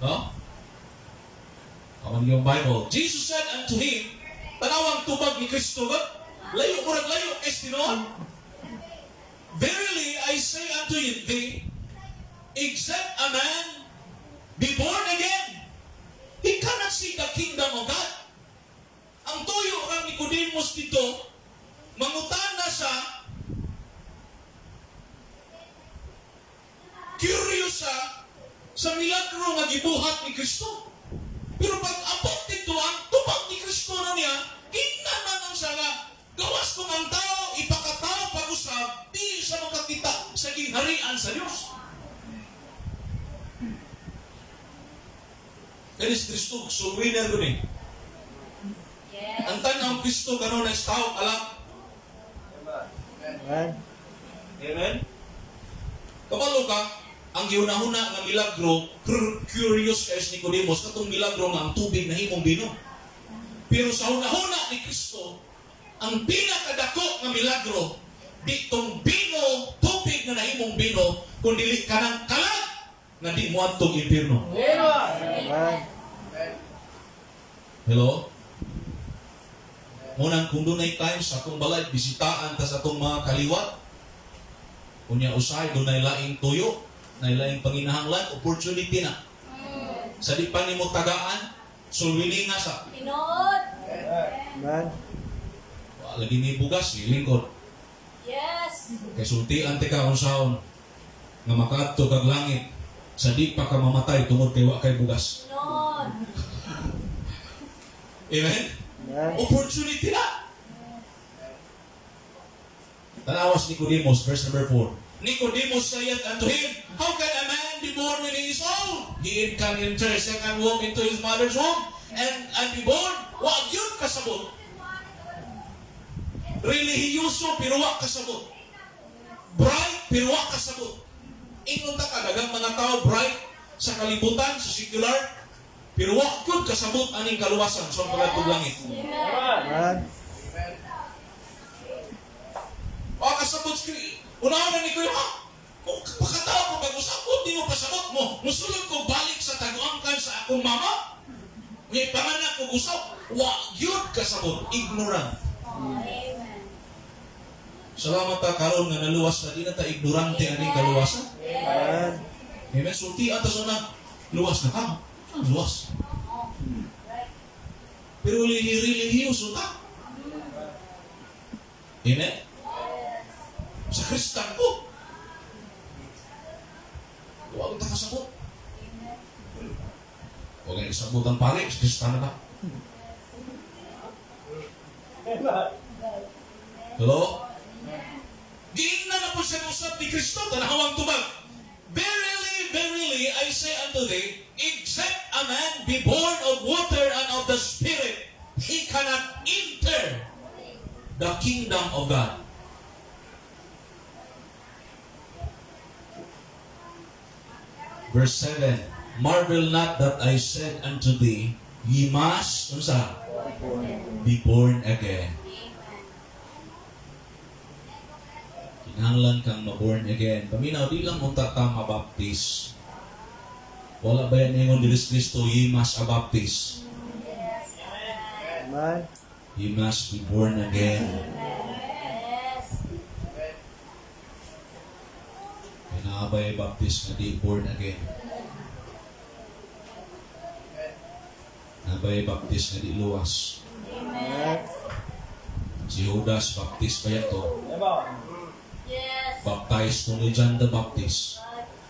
No? Kaman yung Bible. Jesus said unto him, tanawang tubag ni Kristo ba? Layo, murag layo, es tinuod. "Verily, I say unto you, thee, except a man be born again, he cannot see the kingdom of God." Ang tuyo ra ni Nicodemus dito, mangutana siya, curious siya sa milagro nga gibuhat ni Kristo. Pero pag abot dito, ang tubag ni Kristo na niya, kinananan siya nga, gawas kung ang tao, ipakatao pag-usab, di siya makakita sa gingharian sa Diyos. Kaya si Kristo, so winner ko ni. Yes. Ang tanang Kristo, gano'n na tao, alam. Amen. Amen? Kabalo ka, ang giunahuna nga milagro, curious kay si Nicodemus, katong milagro nga ang tubig na himong bino. Pero sa hunahuna ni Kristo, ang pinakadako nga milagro, di tong bino, tubig nga nahimong bino, kundi kanang kalag nga di mo adtong impierno. Amen. Hello? Munang kung dunay time sa atong balay, bisitahan ta sa atong mga kaliwat. Unya usahay, dunay laing tuyo, nay laing panginahanglan, opportunity na. Sa di pa nimo tagaan, sulwilinga sa. Tinuod. Amen. Wa lagi ni bugas, lingkod. Yes. Kay sultian tika kung saon nga makaadto kag langit sa di pa ka mamatay tungod kay wa kay bugas. Tinuod. Amen? Amen. Opportunity na. Tanawas Nicodemus, verse number 4. Nicodemus saith unto him, "How can a man be born when he is old? He can enter second womb into his mother's womb and be born?" Wa gyud kasabot. Relihiyoso pero wa kasabot. Bright pero wa kasabot. Ingon ta ka, daghang mga tao bright sa kalibutan, sa secular. Pero wa gyud kasabot aning kaluwasan sa pagkatug langit. Amen. Amen. Wa kasabot si Unahan na ni Kuya, ha? Kung pakatao ko pag-usapot, di mo pasabot mo. Musulod ko balik sa taguangkan sa akong mama. Ngay panganak ko usap, wa gyud kasabot, ignorant. Oh, amen. Salamat ta karon nga naluwas na di na ta ignorante aning kaluwasan. Amen. Amen. Sulti ta sa una, luwas na ka. Ah, luwas. Oh, right. Pero relihiyoso ta. Amen. Sa Kristan ko. Huwag ta kasabot. Huwag nga isabot ang pare, sa Kristiyano ka. Hello? Giingnan na po siya usap ni Kristo, tanawang tubag. "Verily, verily, I say unto thee, except a man be born of water and of the Spirit, he cannot enter the kingdom of God." Verse 7, "Marvel not that I said unto thee, ye must," unsa? "Be born again." Kinahanglan kang ma-born again. Paminaw, di lang unta ka mabaptis. Wala ba yan ingon diri sa Kristo, "Ye must a baptist"? Amen. You must be born again. Kaya naa bay baptist nga di born again? Naa bay baptist nga di luwas? Amen. Si Judas, baptist pa to. Yes. Baptized to ni John the Baptist.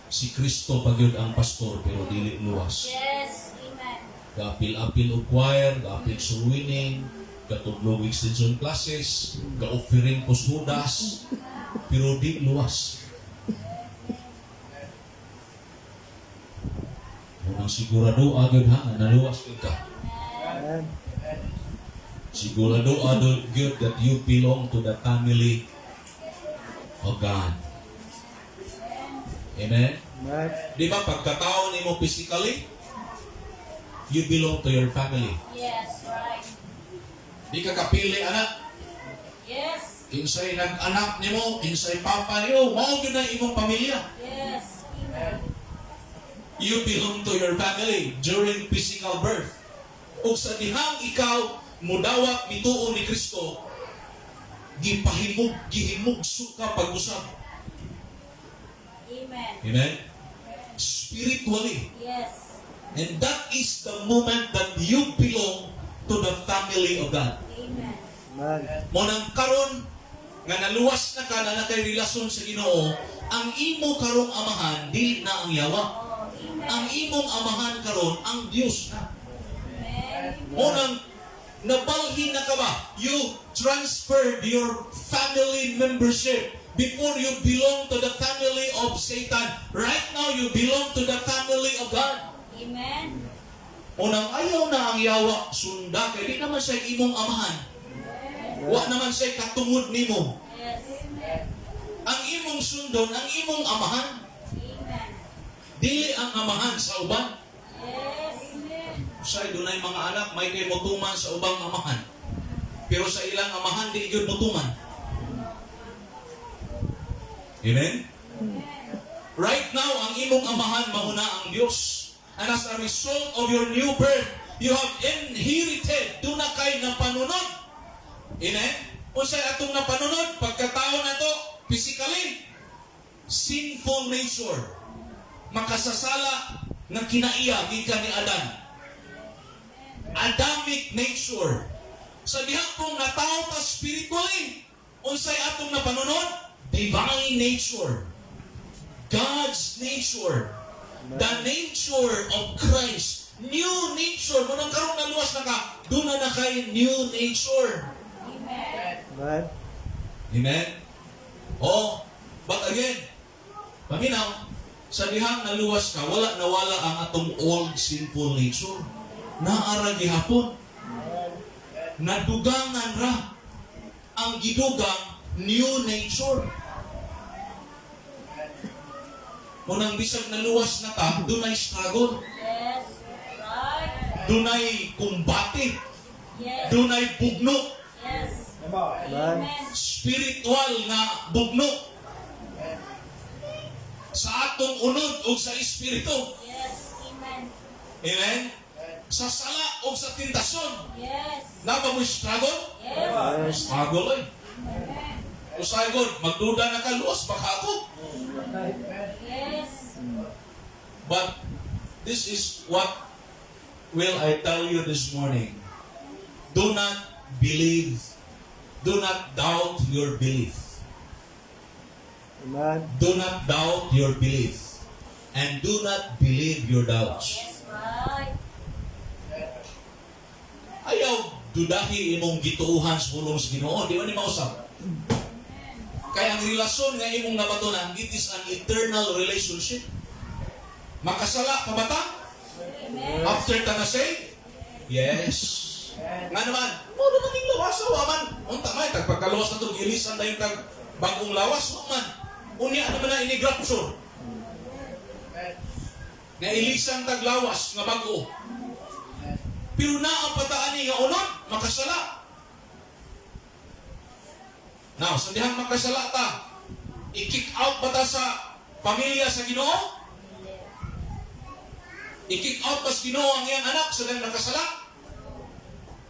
Si Kristo pa gyud ang pastor pero dili luwas. Yes. Amen. Gaapil-apil og choir, gaapil sa winning, gatudlog extension classes, ga-offering pos Judas, pero di luwas. Unang sigurado agad ha, naluwas gyud ka. Amen. Sigurado agad gyud that you belong to the family of God. Amen? Amen. Di ba pagkatao nimo physically, you belong to your family. Yes. Right. Di ka kapili anak. Yes. Kinsay nag-anak nimo, kinsay papa nimo, mao gyud na imong pamilya. Yes. Amen. You belong to your family during physical birth. Ug sa dihang ikaw mudawat mituo ni Kristo, gipahimog gihimugso ka pag-usab. Amen. Amen? Spiritually. Yes. And that is the moment that you belong to the family of God. Amen. Amen. Mo nang karon nga naluwas na ka na nakay relasyon sa Ginoo, ang imo karong amahan dili na ang yawa. Oh, amen. Ang imong amahan karon ang Dios na. Amen. Mo nang nabalhin na ka ba? You transferred your family membership. Before, you belong to the family of Satan. Right now, you belong to the family of God. Amen. Unang ayaw na ang yawa sunda kay di naman siya imong amahan. Wa naman siya katungod nimo. Yes. Ang imong sundon, ang imong amahan. Amen. Dili ang amahan sa uban. Yes. Say dunay mga anak may kay motuman sa ubang amahan. Pero sa ilang amahan di gyud motuman. Amen? Right now, ang imong amahan mauna ang Dios. And as a result of your new birth, you have inherited, duna kay napanunod. Amen? Unsay atong napanunod? Pagkatao na to, physically, sinful nature. Makasasala nga kinaiya gikan ni Adan. Adamic nature. Sa diha pong natawo ta spiritually, unsay atong napanunod? Divine nature. God's nature. The nature of Christ. New nature. Mao nang karon naluwas na ka, duna na kay new nature. Amen. Amen. Amen? Oh, but again, paminaw, sa dihang naluwas ka, wala nawala ang atong old sinful nature. Naara gihapon. Nadugangan ra ang gidugang new nature. Munang bisag naluwas na ta, dunay struggle. Yes. Right. Dunay kumbate, dunay bugno, Amen. Spiritual nga bugno sa atong unod o sa espiritu. Amen. Amen? Sa sala o sa tentasyon. Yes. Naa ba mo struggle? Yes. Yes. Struggle eh. Usay God, magduda na ka, luwas baka ako. But this is what will I tell you this morning. Do not believe, do not doubt your belief. Amen. Do not doubt your belief. And do not believe your doubts. Ayaw dudahi imong gituuhan sa pulong sa Ginoo, di ba ni mausap? Kaya ang relasyon nga imong nabatunan, it is an eternal relationship. Makasala pa ba ta? Amen. After ta na save? Yes. Nga naman, mo naman yung lawas, wa man. Unta man, tag pagkaluwas na itong gilisan na yung tag bagong lawas, wa man. Unya naman na ini-rapture. Nga ilisan tag lawas nga bago. Pero naa pa ta ani nga unod, makasala. Now, sa dihang makasala ta, i-kick out ba ta sa pamilya sa Ginoo? I-kick out ba sa Ginoo ang iyang anak sa dihang nakasala?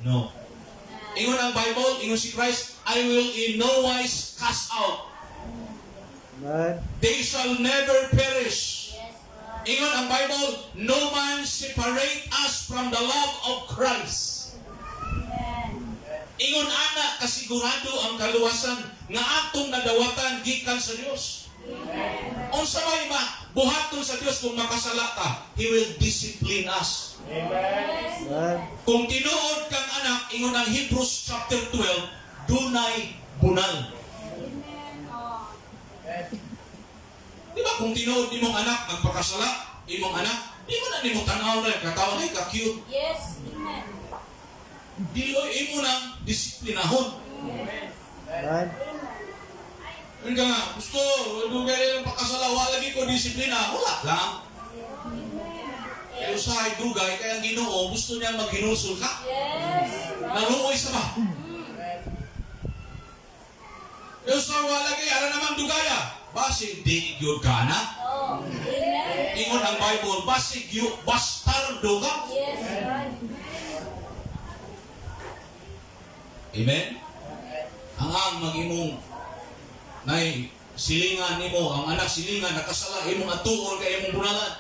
No. Ingon ang Bible, ingon si Christ, "I will in no wise cast out." Amen. They shall never perish. Ingon ang Bible, "No man separate us from the love of Christ." Amen. Ingon ana kasigurado ang kaluwasan nga atong nadawatan gikan sa Dios. Unsa may ma buhaton sa Dios kung makasala ta? He will discipline us. Amen. Kung tinuod kang anak, ingon ang Hebrews chapter 12, dunay bunal. Amen. Oh. Di ba kung tinuod imong anak magpakasala, imong anak, di mo na nimo tan-aw na katawa ay ka-cute. Amen. Di oy imo nang disiplinahon. Amen. Yun ka nga, gusto, dugay yung pakasala, wala lagi ko disiplina. Wala lang. Kaya usahay dugay, kaya ang Ginoo, gusto niya maghinulsol ka. Naluoy sa ba? Kaya usahay wala lagi, ara namang dugaya. Basig di gyud ka na. Oh. Amen. Ingon ang Bible, basig yu, bastardo ka. Amen? Ang mag-imong nay silingan nimo ang anak silingan nakasala imong atuon kay imong bunalan.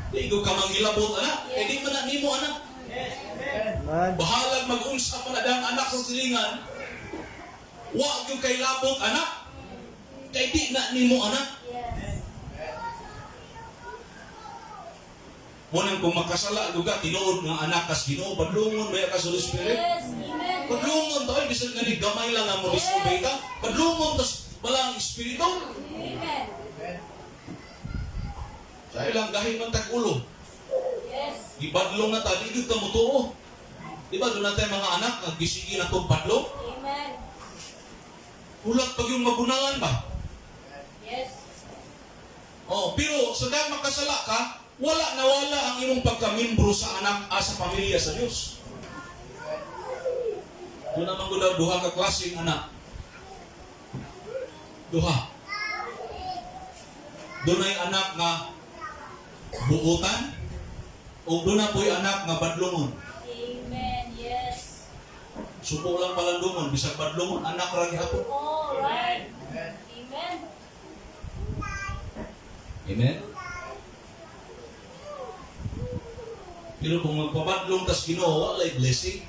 Di ko ka manghilabot anak, kay di man na nimo anak. Amen. Bahalag mag-unsa pa na dang anak sa silingan. Wa gyud kay labot anak. Kay di na nimo anak. Munang kung makasala duga tinuod nga anak kas Ginoo, padlungon ba ka sa Holy Spirit? Yes. Amen. Padlungon ta bisan nga ni gamay lang ang mo disobey ka. Padlungon tas balang espiritu. Amen. Sa ilang gahi man tag ulo. Gibadlong na ta, di gyud ka motuo. Di ba doon natin mga anak nga gisigi na tong padlong? Amen. Hulat pag yung mabunalan ba? Yes. Oh, pero sa dahil makasala ka, wala na wala ang imong pagkamimbro sa anak sa pamilya sa Dios. Doon naman ko daw duha ka klaseng anak. Duha. Doon ay anak nga buutan o doon na po'y anak nga badlungon. Amen. Yes. Subo lang palandungon, bisag badlungon, anak ra gihapon. All right. Amen. Amen? Pero kung magpabadlong tas Ginoo, walay blessing.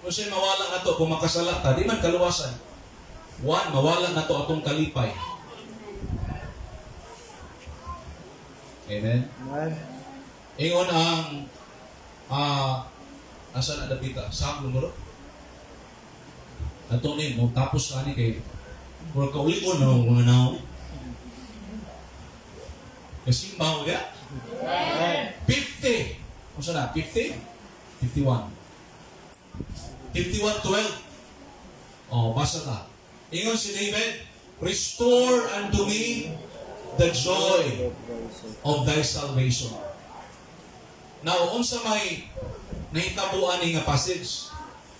Kung sa'yo mawala na to, kung makasala ta, di man kaluwasan. One, mawala na to atong kalipay. Amen? Amen. Ingon ang asa na dapita? Psalm numero? Ato ni, mo tapos ani kay murag kaulion na mga naon. Kasimbaw ya? Amen. 50. Unsa na? 50? 51. 51:12. Oh, basa ta. Ingon si David, "Restore unto me the joy of thy salvation." Now, unsa may nahitabuan ni nga passage?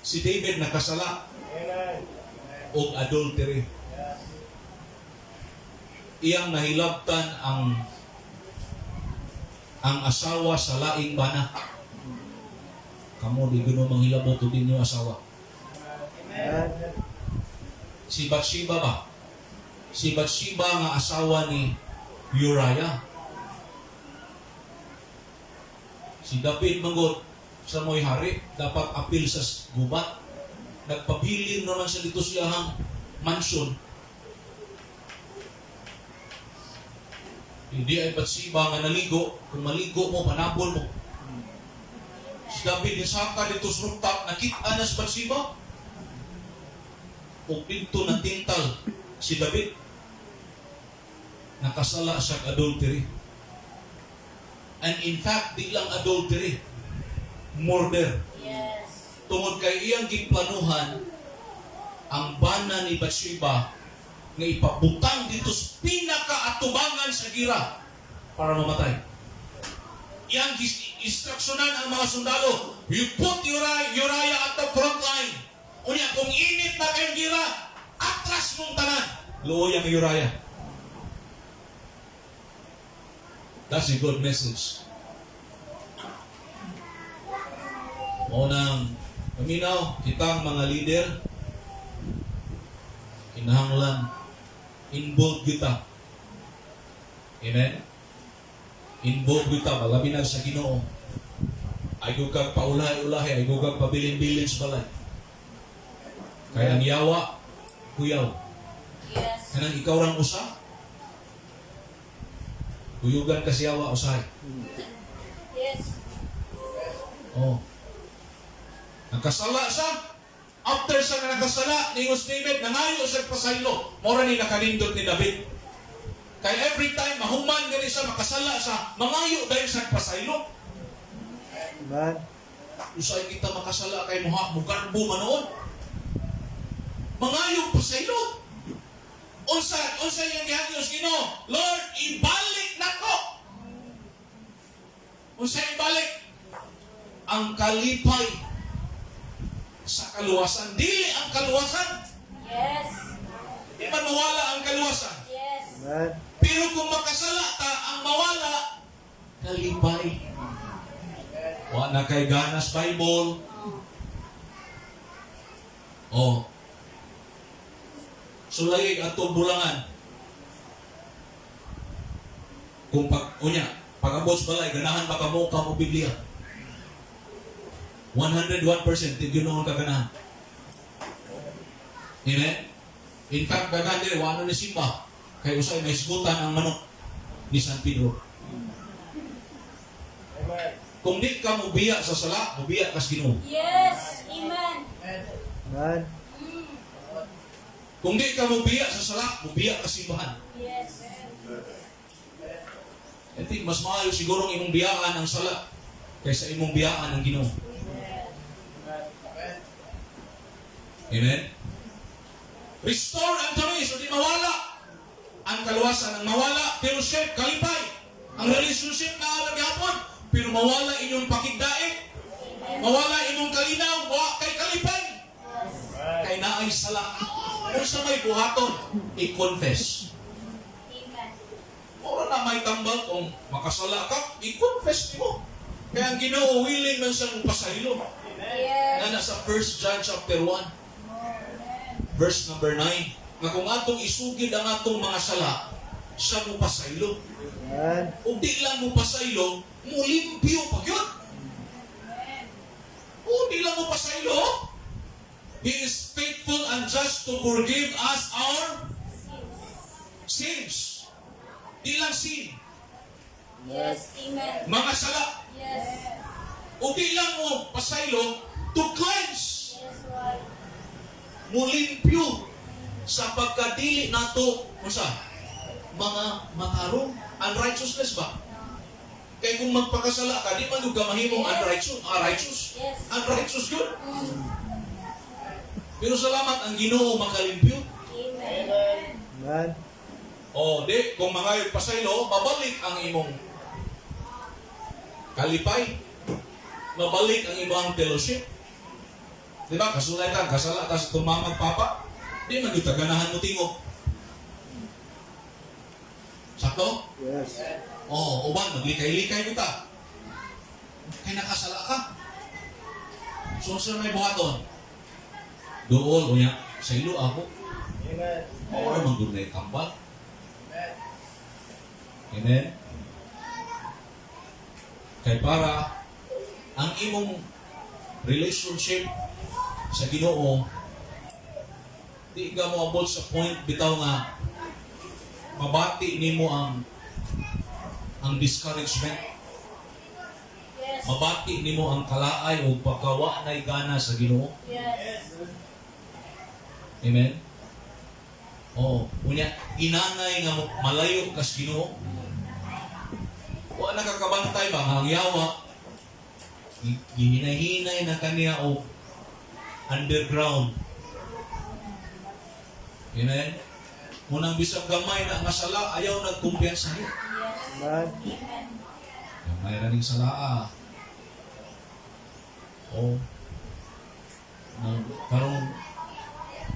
Si David nakasala og adultery. Iyang nahilabtan ang asawa sa laing bana. Kamo di gino manghilabot og inyo asawa. Amen. Si Bathsheba ba? Si Bathsheba nga asawa ni Uriah. Si David manggod sa mo'y hari, dapat apil sa gubat. Nagpabilin naman siya dito siyahang mansion. Hindi ay Bathsheba nga naligo. Kung maligo mo, panabol mo. Si David nisaka dito sa rooftop, nakita na si Bathsheba. Ug didto natintal si David. Nakasala siya adultery. And in fact, di lang adultery, murder. Tungod kay iyang giplanuhan ang bana ni Bathsheba nga ipabutang dito sa pinakaatubangan sa gira para mamatay. Iyang instruksyonan ang mga sundalo, "You put Uriah at the front line. Unya, kung init na kayong gira, atras mong tanan." Luoy ang Uriah. That's a good message. Mao nang paminaw, kitang mga leader, kinahanglan involved kita. Amen? Involved kita, labi na sa Ginoo. Ay kag paulahi-ulahi, ay kag pabilin-bilin sa balay. Kaya ang yawa, kuyaw. Kanang ikaw rang usa, kuyugan ka siyawa usahay. Oh. Nakasala siya. After siya nga nakasala, ni David, nangayo siya pasaylo. Mora ni nakanindot ni David. Kay every time mahuman gani siya, makasala siya, mangayo dahil siya pasaylo. Amen. Usay kita makasala kay muha, mugarbo manoon. Mangayo pasaylo. Unsa iyang gihangyo sa Ginoo? "Lord, ibalik nako." Unsa ibalik? Ang kalipay sa kaluwasan. Dili ang kaluwasan. Di man mawala ang kaluwasan. Amen. Pero kung makasala ta, ang mawala, kalipay. Wa na kay ganas Bible. Oh. Sulay atong bulangan. Kung pag unya, pag-abot sa balay, ganahan ba kamo ka mo Biblia? 101% di Ginoo ka ganahan. Amen? In fact, daghan diri wa na ni simba kay usay may sigutan ang manok ni San Pedro. Kung di ka mubiya sa sala, mubiya ka sa Ginoo. Yes. Amen. Amen. Kung di ka mubiya sa sala, mubiya ka sa simbahan. I think mas maayo siguro ang imong biyaan ang sala kaysa imong biyaan ang Ginoo. Amen? Restore unto me, so di mawala ang kaluwasan, ang mawala, fellowship, kalipay, ang relationship na alam gihapon, pero mawala inyong pakigdait, mawala inyong kalinaw, wa kay kalipay. Kay naay sala. Unsa may buhaton, i-confess. Amen. Mura na may tambal kung makasala ka, i-confess nimo. Kaya ang Ginoo willing man siyang pasaylo. Na nasa 1 John chapter 1 verse number 9 nga kung atong isugid ang atong mga sala, siya mo pasaylo. Amen. Ug di lang mo pasaylo, mulimpyo pa gyud. O di lang mo pasaylo. He is faithful and just to forgive us our sins. Di lang sin, Yes. Amen. mga sala. O di lang mo pasaylo, to cleanse, mulimpyo sa pagkadili nato unsa mga matarong, unrighteousness ba? Kay kung magpakasala ka, di man gyud ka mahimong unrighteous, ah, righteous. Unrighteous yun. Pero salamat ang Ginoo makalimpyo. Amen. Amen. O di kung mangayo pasaylo, mabalik ang imong kalipay. mabalik ang imong fellowship. Di ba? Kasulay ka, kasala ta sa atong mama ug papa. Di man gyud ta ganahan mo tingog. Sakto? Yes. Oo, uban, maglikay-likay mo ta. Kay nakasala ka. So, sa may buhaton? Dool, unya, sa ilo ako. Amen. Oo, man gud na tambal. Amen? Kay para ang imong relationship sa Ginoo, di ka moabot sa point bitaw nga mabati nimo ang discouragement, mabati nimo ang kalaay o pagkawa na gana sa Ginoo. Amen. Oh, unya inanay nga malayo kas Ginoo. Wa nakakabantay ba nga ang yawa gihinay-hinay na kaniya og underground. Amen. Munang bisag gamay na nga sala, ayaw nagkumpiyansa niya. Amen. Amen. Gamay ra ning sala ah. Oh. Nang karong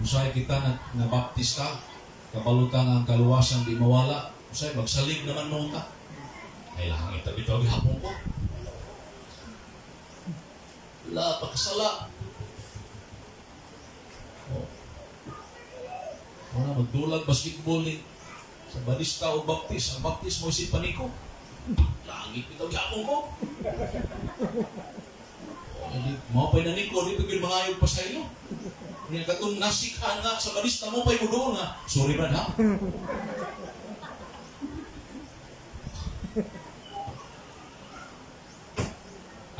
usahay kita na nabaptista, kabalutan ang kaluwasan di mawala, usahay magsalig naman noon ta. Ay langit bitaw gihapon ko. La pagkasala. Oh. Wala magdulag basketball ni sa Badista o Baptist. Ang Baptist mo si paniko. Langit bitaw gihapon ko. Oh, hindi, mao pa'y naniko, di pa gyud mangayog pa sa ilo. Niya katong nasikhan nga sa Badista mo pa'y muduol nga. Sorry brad ha.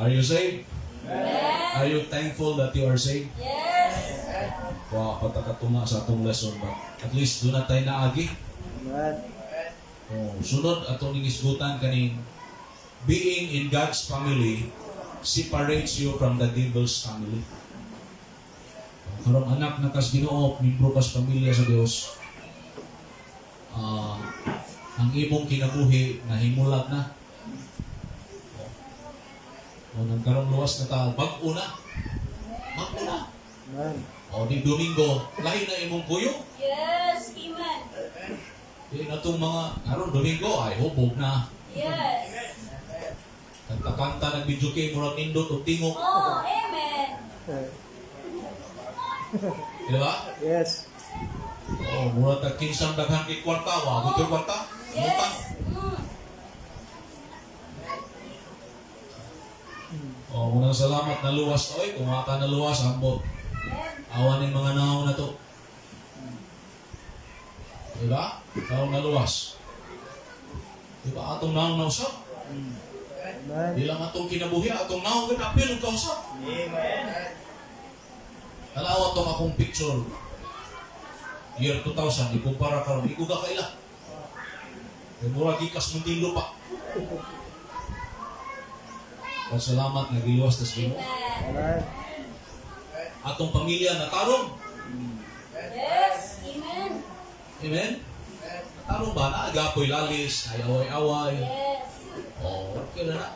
Are you saved? Amen. Are you thankful that you are saved? Yes. Wa pa ta katunga sa atong lesson ba? At least doon na tayo naagi. Amen. Oh, sunod atong gihisgutan kaning being in God's family separates you from the devil's family. Karong anak na kas Ginoo, membro kas pamilya sa Dios. Ah, ang imong kinabuhi nahimulag na. O, nang karong luwas na ta, bag-o na. Bag-o na. Amen. O, di Domingo, lahi na imong kuyo. Yes. Amen. Di na itong mga, karon Domingo, ay hubog na. Kanta-kanta, nag-video murag nindot og tingog. Oh, amen. Di ba? Yes. Oh, murag tag kinsang daghan kay kwarta, wa gud kwarta. Utang. Oh, unang salamat na luwas oy, kung ka na luwas ambot. Awa ning mga naong na to. Di ba? Ikaw na luwas. Di ba atong naong nausap? Amen. Di lang atong kinabuhi, atong naong gud apil ug kausap. Amen. Tanawa tong akong picture. Year 2000, ikumpara karon, iko ka kaila. Kay mura gikas mundilo pa. But salamat nga giluwas tas Ginoo. Amen. Amen. Atong pamilya natarong. Yes. Amen. Amen? Natarong ba? Naagapoy lalis, ay away-away. Oh, okay na na.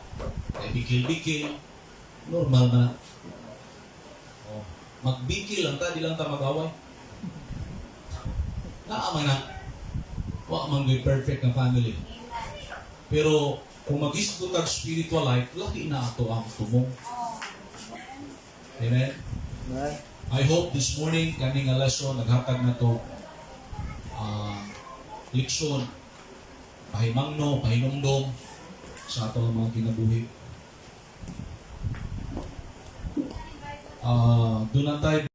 Ay bikil-bikil. Normal na. Oh, magbikil lang ta, di lang ta mag-away. Naa man na. Wa man gyud perfect nga family. Pero kung mag-isgot ang spiritual life, laki na ato ang tumong. Amen? Amen. I hope this morning, kani nga lesson, naghatag na to leksyon, pahimangno, pahinumdom sa ato ang mga kinabuhi. Doon na tayo.